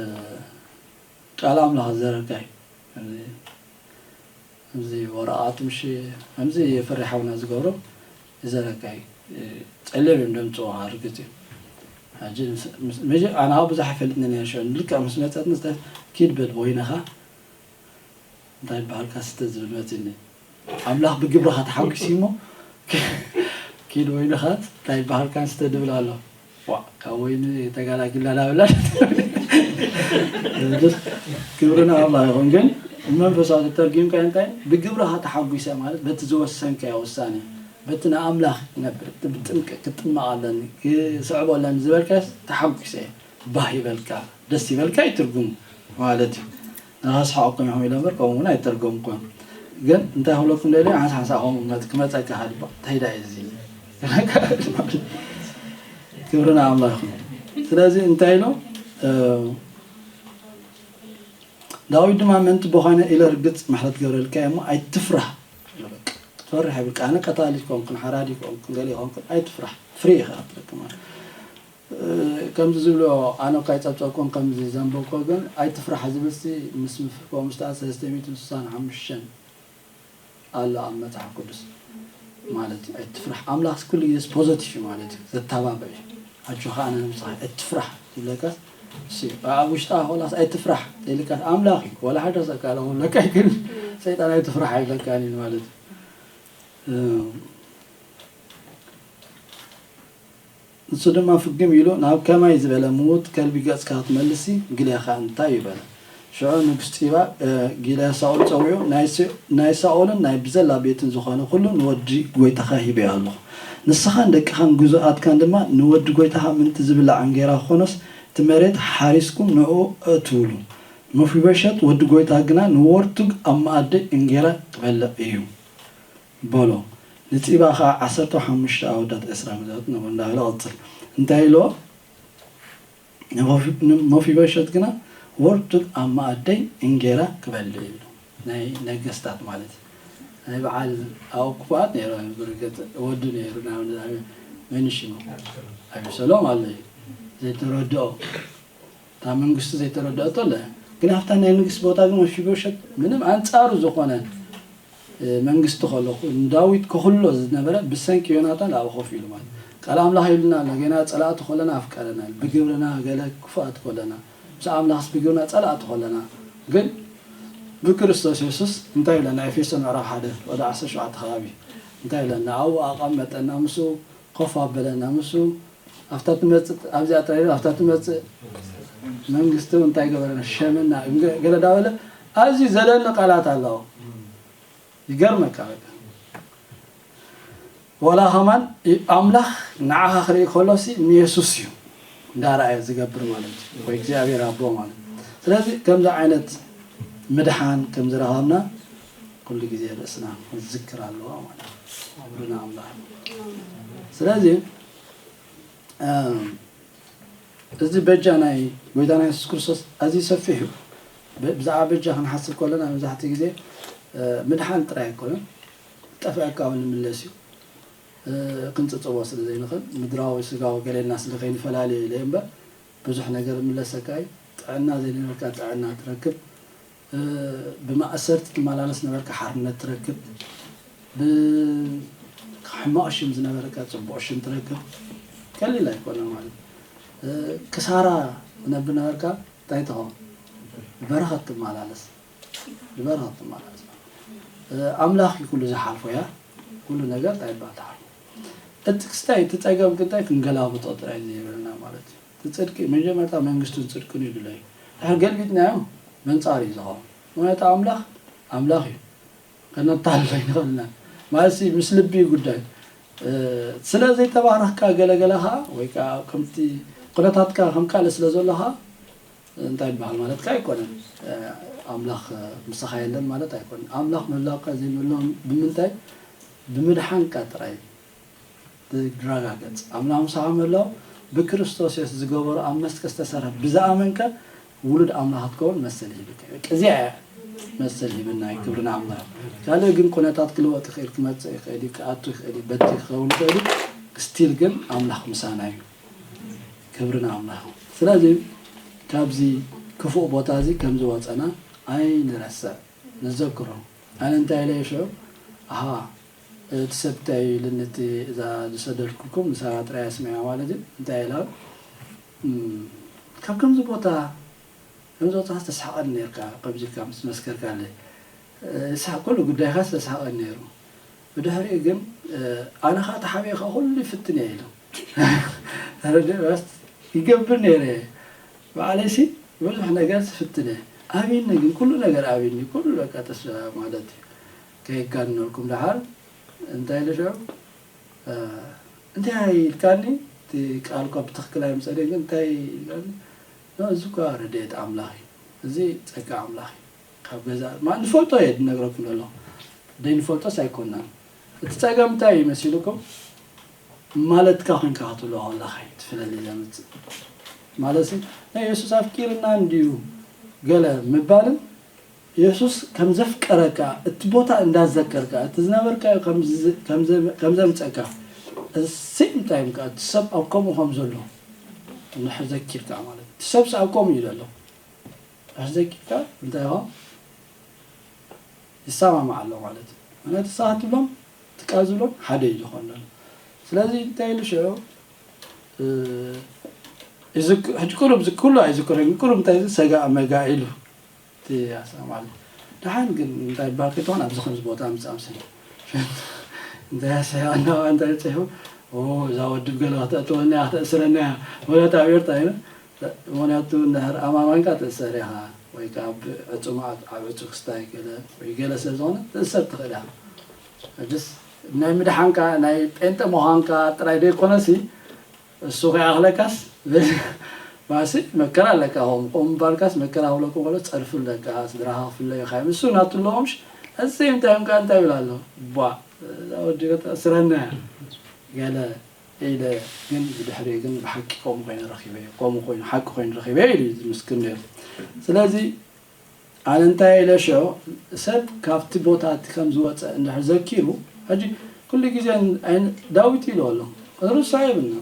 ቃል ኣምላኽ ዘረጋይ፣ እዚ፣ እዚ ወረቓት ምሽ፣ ከምዚ ፍሬ ሓውና ዝገብሮ ዘረጋይ፣ እ፣ ጸሊም እዮም ደምጽዎ፣ ርግጽ እዩ። ሕጂ ምስ፣ ምስ፣ መጀ-፣ ኣነ ብዙሕ ኣይፈልጥን እየ፣ ሽዑ ልክዕ ምስ መጸትኒ፣ ስተ-፣ "ኪድ በል ወይንኻ እንታይ ይበሃልካ ስተ" ዝብል መጺኒ። ኣምላኽ ብግብርኻ ተሓጒሱ እሞ፣ "ኪድ ወይንኻ እንታይ ይበሃልካ ስተ" ዝብል ኣሎ። ዋ፣ ካብ ወይኒ ተጋላጊልና ዳብላ። ክብሪ ንኣምላኽ ይኹን። ግን መንፈሳዊ ተተርጊምካ እንታይ? ብግብርኻ ተሓጒሰ ማለት በቲ ዝወሰንካዮ ውሳኔ፣ በቲ ንኣምላኽ ክነብር፣ ብጥምቀት ክጥመቕ ኣለኒ፣ ክስዕቦ ኣለኒ ዝበልካስ ተሓጒሰ፣ ባህ ይበልካ፣ ደስ ይበልካ እዩ ትርጉሙ ማለት እዩ። ንኸስሓቐኩም ኢኹም ኢለ እምበር፣ ከምኡ እውን ኣይተርጎምኩን። ግን እንታይ ክብለኩም ደልየ፣ ሓንሳ ሓንሳ ከምኡ መጽ-፣ ክመጸካ ከድባ፣ እንታይ ደኣ እዩ እዚ? ክብሪ ንኣምላኽ ይኹን። ስለዚ እንታይ ኢሉ? እ፣ ዳዊት ድማ፣ "ምእንቲ ኣቦኻ ኢለ ርግጽ ምሕረት ገብረልካ እየ እሞ ኣይትፍራህ" ኢሉ። በቃ፣ ክትፈርሕ የብልካ። ኣነ ቀታሊ ኮንኩን፣ ሓራዲ ኮንኩን፣ ገለ ኮንኩን፣ ኣይትፍራህ። ፍሪ ኢኻ ክትረክብ ማለት። እ፣ ከምዚ ዝብሎ፣ ኣነ እኳ ኣይጸብጸብኩን፣ ከምዚ ዘንበብኩ፣ ግን ኣይትፍራሕ ዝብልሲ ምስ ምፍርቆ ምስትኣት ሰለስተ ሚእትን ስሳን ሓሙሽተን ኣሎ ኣብ መጽሓፍ ቅዱስ ማለት እዩ። ኣይትፍራሕ። ኣምላኽ ኩሉ ግዜ ፖዘቲቭ እዩ ማለት እዩ። ዘተባብዕ እዩ። ኣጆኻ ኣነ ምሳኻ፣ ኣይትፍራሕ ይብለካስ፣ እሱ እዩ። ኣብ ውሽጣ ኮላስ ኣይትፍራሕ ይብለካስ፣ ኣምላኽ እዩ። ወላ ሓደ ሰብ ካለ ክብለካ ኣይክእልን። ሰይጣን ኣይትፍራሕ ኣይብለካን እዩ ማለት እዩ። እ፣ ንሱ ድማ ፍግም ኢሉ፣ "ናብ ከማይ ዝበለ ምዉት ከልቢ ገጽካ ክትመልስሲ ግሌኻ እንታይ እዩ?" በለ። ሽዑ ንጉስ ጺባ፣ እ፣ ጊልያ ሳኦል ጸዊዑ፣ ናይ ስ-፣ ናይ ሳኦልን ናይ ብዘላ ቤትን ዝኾነ ኩሉ ንወዲ ጐይታኻ ሂበዮ ኣለኹ። ንስኻን ደቅኻን ግዙኣትካን ድማ ንወዲ ጐይታኻ ምእንቲ ዝብላዕ እንጌራ ክኾኖስ እቲ መሬት ሓሪስኩም ንዕኡ እእትውሉ። መፊቦሸት ወዲ ጐይታ ግና ንወርቱግ ኣብ መኣዲ እንጌራ ክበልዕ እዩ። በሎ። ንጺባ ኸኣ ዓሰርተ ሓሙሽተ ኣወዳት ዕስራ መዛግብቲ ነበሩ። እንዳበለ ቐጽል። እንታይ ኢልዎ? ንሞፊ-፣ ንሞፊቦሸት ግና፣ "ወርቱግ ኣብ መኣደይ እንጌራ ክበልዕ" ይብሎ። ናይ ነገስታት ማለት እዩ። ናይ በዓል ኣብኡ ክፉኣት ነይሮም፣ ብርግጽ ወዱ ነይሩ፣ ናብ፣ ናብ መን ሽሙ? ኣቤሰሎም ኣሎ እዩ። ዘይተረድኦ እታ መንግስቲ ዘይተረድአቶ ኣለ። ግን ኣብታ ናይ ንግስቲ ቦታ ግን መፊቦሸት ምንም ኣንጻሩ ዝኾነ፣ እ፣ መንግስቲ ከሎ፣ ንዳዊት ከኽሎ ዝነበረ ብሰንኪ ዮናታን ኣብኡ ኮፍ ኢሉ ማለት። ቃል ኣምላኽ ይብልና ኣሎ፣ ገና ጸላእቲ ከለና ኣፍቀረና፣ ብግብርና ገለ ክፉኣት ከለና፣ ምስ ኣምላኽስ ብግብርና ጸላእቲ ከለና፣ ግን ብክርስቶስ የሱስ እንታይ ይብለና? ኤፌሶን ምዕራፍ ሓደ ወደ ዓሰርተ ሸውዓተ ከባቢ እንታይ ይብለና? ኣብኡ ኣቐመጠና፣ ምስኡ ኮፍ ኣበለና፣ ምስኡ ኣብታ ትመጽእ፣ ኣብዚኣ ጥራይ፣ ኣብታ ትመጽእ መንግስቲ እውን እንታይ ገበረና? ሸመና፣ ገ-፣ ገለ ዳበለ ኣዝዩ ዘለኒ ቃላት ኣለዎ። ይገርመካ በቃ። ወላ ከማን ይ-፣ ኣምላኽ ንዓኻ ክርኢ ከሎሲ ንየሱስ እዩ እንዳረኣየ ዝገብር ማለት እዩ። ወይ እግዚኣብሔር ኣቦ ማለት። ስለዚ ከምዚ ዓይነት ምድሓን ከም ዝረኸብና ኩሉ ግዜ ርእስና ክዝክር ኣለዎ ማለት እዩ። ክብሪ ንኣምላኽ። ስለዚ፣ እም፣ እዚ በጃ ናይ ጎይታና የሱስ ክርስቶስ ኣዝዩ ሰፊሕ እዩ። ብ-፣ ብዛዕባ በጃ ክንሓስብ ከለና መብዛሕትኡ ግዜ፣ እ፣ ምድሓን ጥራይ ኣይኮነን፣ ጠፍአካ እውን ንምለስ እዩ። እ፣ ክንጽጽዎ ስለ ዘይንኽእል፣ ምድራዊ ስጋዊ ገሌና ስለ ከይንፈላለ ኢለ እምበር፣ ብዙሕ ነገር ይምለሰካ እዩ። ጥዕና ዘይነበርካ ጥዕና ትረክብ። እ፣ ብማእሰርቲ ትመላለስ ነበርካ ሓርነት ትረክብ። ብ-፣ ሕማቕ ሽም ዝነበረካ ጽቡቕ ሽም ትረክብ። ቀሊል ኣይኮነን ማለት። እ፣ ክሳራ ትነብር ነበርካ፣ እንታይ ትኸውን? ብበረኸት ትመላለስ። ብበረኸት ትመላለስ። እ፣ ኣምላኽ እዩ ኩሉ ዝሓልፎ እያ። ኩሉ ነገር እንታይ ይበሃል ትሓልፎ። እቲ ክስታይ፣ እቲ ጸገም ግን እንታይ ክንገላብጦ ጥራይ ዘይብልና ማለት እዩ። እቲ ጽድቂ፣ መጀመርታ መንግስቱን ጽድቅን እዩ ድለዩ። ድሕር ገልቢጥናዮ፣ መንጻር እዩ ዝኸውን። ምኽንያቱ ኣምላኽ፣ ኣምላኽ እዩ። ከነታልሎ ኣይንኽእልና። ማለት ሲ፣ ምስ ልቢ እዩ ጉዳይ። እ፣ ስለ ዘይተባረኽካ ገለገለ ኸኣ፣ ወይ ከኣ ከምቲ ኩነታትካ ከም ካልእ ስለ ዘሎ ኸኣ፣ እንታይ ይበሃል ማለትካ ኣይኮነን። እ፣ ኣምላኽ፣ እ፣ ምሳኻ የለን ማለት ኣይኮነን። ኣምላኽ ምህላውካ ዘይምህላው ብምንታይ? ብምድሓንካ ጥራይ ዝረጋገጽ። ኣምላኽ ምሳኻ ምህላው ብክርስቶስ የሱስ ዝገበሮ ኣብ መስቀል ዝተሰርሐ ብዝኣመንካ ውሉድ ኣምላኽ ክትከውን መሰል ይህብካ። በቃ እዚኣ እያ መሰል ሂብና እዩ። ክብሪ ንኣምላኽ። ካልእ ግን ኩነታት ክልወጥ ይኽእል፣ ክመጽእ ይኽእል እዩ፣ ክኣቱ ይኽእል እዩ፣ በቲ ክኸውን ይኽእል እዩ። ስቲል ግን ኣምላኽ ምሳና እዩ። ክብሪ ንኣምላኽ። ስለዚ ካብዚ ክፉእ ቦታ እዚ ከም ዝወጸና ኣይንረስዕ፣ ንዘክሮ። ኣነ እንታይ ኢለ ሽዑ፣ ኣሃ፣ እቲ ሰብ እንታይ ኢሉኒ፣ እቲ እዛ ዝሰደድኩልኩም ንሳ ጥራይ ስሚዓ ማለት እዩ። እንታይ ኢላ፣ እም፣ ካብ ከምዚ ቦታ ከም ዝወጻኻ ዝተስሓቐኒ ነርካ፣ ከምዚ ኢልካ ምስ መስከርካለይ። እ፣ ይስሓቕ፣ ኩሉ ጉዳይኻስ ተስሓቐኒ ነይሩ። ብድሕሪኡ ግን፣ እ፣ ኣነ ኸኣ ተሓቢኤ ኸኣ ኩሉ ይፍትን እየ ኢሉ። ተረዲእ? በስ ይገብር ነይረ እየ። ባዕለይሲ ብዙሕ ነገር ዝፍትን እየ። ኣብዩኒ ግን፣ ኩሉ ነገር ኣብዩኒ፣ ኩሉ በቃ ተስፋ ማለት እዩ። ከየጋንነልኩም ደሓር እንታይ ኢሉ ሽዑ፣ እ፣ እንታይ ኢልካኒ? እቲ ቃል እኳ ብትኽክል ኣይምጸእን ግን እንታይ ኢልካኒ? ኖ፣ እዚ እኳ ረድኤት ኣምላኽ እዩ። እዚ ጸጋ ኣምላኽ እዩ። ካብ ገዛ፣ ማ ንፈልጦ እየ ዝነግረኩም ዘለኹ። ዘይንፈልጦስ ኣይኮናን። እቲ ጸገም እንታይ እዩ መሲልኩም? ማለትካ ኮንካ ክትብሎ ከለኻ እዩ እቲ ፍልልይ ዘምጽእ። ማለትሲ፣ ናይ የሱስ ኣፍቂርና እንድዩ ገለ ምባልን የሱስ ከም ዘፍቀረካ፣ እቲ ቦታ እንዳዘከርካ፣ እቲ ዝነበርካዮ ከም ዝ-፣ ከም ዘ-፣ ከም ዘምጸካ፣ ሴም ታይም ከኣ እቲ ሰብ ኣብ ከምኡ ከም ዘሎ እንድሕር ዘኪርካ ማለት እዩ። እቲ ሰብሲ ኣብ ከምኡ እዩ ዘሎ። እንድሕር ዘኪርካ እንታይ ይኾን? ይሰማማዕ ኣሎ ማለት እዩ። ምኽንያቱ ንስኻ ትብሎም፣ እቲ ቃል ዝብሎም ሓደ እዩ ዝኾን ዘሎ። ስለዚ እንታይ ኢሉ ሽዑ፣ እ፣ ይዝክ-፣ ሕጂ ቁሩብ ዝክ-፣ ኩሉ ኣይዝክሮን፣ ግን ቁሩብ እንታይ ኢሉ፣ ሰጋእ መጋእ ኢሉ። እቲ ኣሰማማዕ ኣሎ። ደሓን ግን እንታይ ይበሃል ከይትኾን ኣብዚ ከምዚ ቦታ ምጻእ ምስ እንታይ ኣሰያ ኣናዋ እንታይ ጽሒፉ፣ ኦ፣ እዛ ወድብ ገለ ከተእትወና እያ፣ ከተእስረና እያ። ወላ ኣብ ኤርትራ ኢሉ፣ ምኽንያቱ እንድሕር ኣማማንካ ትእሰር ኢኻ፣ ወይ ከኣ ኣብ ዕጹ መዓት፣ ኣብ ዕጹ ክስታይ ገለ፣ ወይ ገለ ስለ ዝኾነ ትእሰር ትኽእል ኢኻ። ሕጅስ ናይ ምድሓንካ፣ ናይ ጴንጠ ምዃንካ ጥራይ ዘይኮነሲ፣ እሱ ከይኣኽለካስ፣ ባሲ መከራ ኣለካ። ከምኡ፣ ከምኡ ምባልካስ መከራ ክብለኩም ከሎ ጸርፊ ኣለካ፣ ስድራኻ ክፍለዩኻ እዮም። እሱ ናቱ ኣለዎምሽ፣ እዚ እንታይ እዮም ከኣ እንታይ ይብል ኣሎ? ቧ፣ እዛ ወዲ ከተእስረና እያ። ገለ ኢለ ግን ብድሕሪኡ ግን ብሓቂ ከምኡ ኮይኑ ረኺበዮ፣ ከምኡ ኮይኑ ሓቂ ኮይኑ ረኺበዮ ኢሉ እዩ ዝምስክር ነይሩ። ስለዚ ኣነ እንታይ ኢለ ሽዑ፣ ሰብ ካብቲ ቦታ እቲ ከም ዝወጸ እንድሕር ዘኪሩ፣ ሕጂ ኩሉ ግዜ ኣይ-፣ ዳዊት ኢሉ ኣሎ፣ ክንርሳዕ የብልና።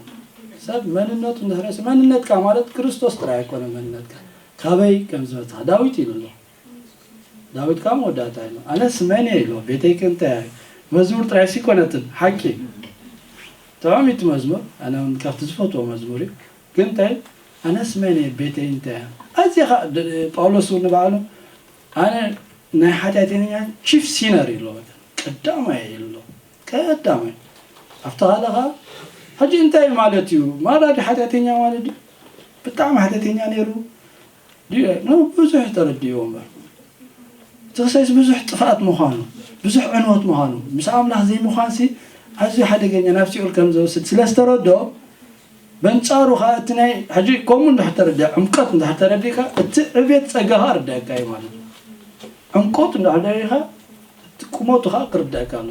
ሰብ መንነቱ እንድሕር ረሲ-፣ መንነትካ ማለት ክርስቶስ ጥራይ ኣይኮነ መንነትካ፣ ካበይ ከም ዝመጽኻ ዳዊት ኢሉ ኣሎ። ዳዊት ካብ መወዳእታ ኢሉ፣ ኣነስ መን እየ ኢሉ፣ ቤተይ ከ እንታይ እያ? መዝሙር ጥራይሲ ኣይኮነትን፣ ሓቂ። ጥዑም እዩ እቲ መዝሙር፣ ኣነ እውን ካብቲ ዝፈትዎ መዝሙር እዩ። ግን እንታይ፣ ኣነስ መን እየ፣ ቤተይ እንታይ እያ? ኣዚኻ ድ-፣ ጳውሎስ እውን ንባዕሉ፣ ኣነ ናይ ሓጢኣተኛ ቺፍ ሲነር ኢሉ፣ ቀዳማይ ኢሉ፣ ቀዳማይ። ኣብቲ ካልእ ኸዓ፣ ሕጂ እንታይ ማለት እዩ? ማራ ድዩ ሓጢኣተኛ ማለት ድዩ? ብጣዕሚ ሓጢኣተኛ ነይሩ ድዩ? ኖ፣ ብዙሕ ተረዲእዎ እምበር። እቲ ክሳይስ ብዙሕ ጥፍኣት ምዃኑ፣ ብዙሕ ዕንወት ምዃኑ፣ ምስ ኣምላኽ ዘይምዃንሲ ኣዝዩ ሓደገኛ፣ ናብ ሲኦል ከም ዝወስድ ስለ ዝተረድኦ፣ በንጻሩ ኸኣ እቲ ናይ፣ ሕጂ ከምኡ እንድሕር ተረዲኣ፣ ዕምቀት እንድሕር ተረዲእካ፣ እቲ ዕቤት ጸጋ ኸኣ ርዳእካ እዩ ማለት እዩ። ዕምቆት እንድሕር ደሪኻ፣ እቲ ቁመቱ ኸኣ ክርዳእካ ኣሎ።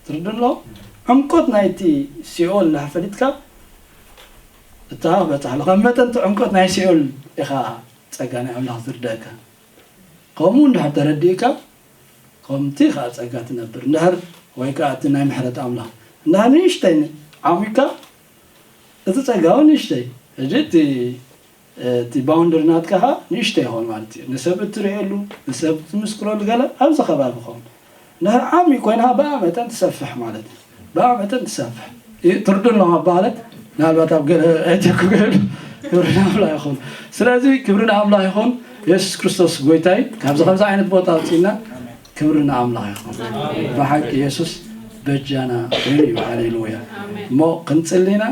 ትርድእ ኣሎ? ዕምቆት ናይቲ ሲኦል እንድሕር ፈሊጥካ፣ እታ በጻሕ ኣለኻ። መጠን እቲ ዕምቆት ናይ ሲኦል ኢኻ ጸጋ ናይ ኣምላኽ ዝርዳእካ። ከምኡ እንድሕር ተረዲእካ፣ ከምቲ ኸኣ ጸጋ ትነብር። እንድሕር፣ ወይ ከኣ እቲ ናይ ምሕረት ኣምላኽ። እንድሕር ንእሽተይ ዓሚቕካ፣ እቲ ጸጋ እውን ንእሽተይ። ሕጂ እቲ፣ እቲ ባውንደሪ ናትካ ኸኣ ንእሽተይ ይኸውን ማለት እዩ። ንሰብ እትርእየሉ፣ ንሰብ ትምስክረሉ ገለ ኣብዚ ከባቢ ይኸውን። እንድሕር ዓሚቕ ኮይንካ ብኣ መጠን ትሰፍሕ ማለት እዩ። ብኣ መጠን ትሰፍሕ። ይ-፣ ትርዱ ኣለኹም ኣባህለት፣ ምናልባት ኣብ ገለ ኣይተኩ ገይሩ ክብሪ ንኣምላኽ ይኹን። ስለዚ ክብሪ ንኣምላኽ ይኹን። የሱስ ክርስቶስ ጎይታይ፣ ካብዚ ከምዚ ዓይነት ቦታ ኣውፅእና ክብሪ ንኣምላኽ ይኹን። ብሓቂ የሱስ በጃና ኮይኑ እዩ። ሃሌሉያ። እሞ ክንጽሊ ኢና።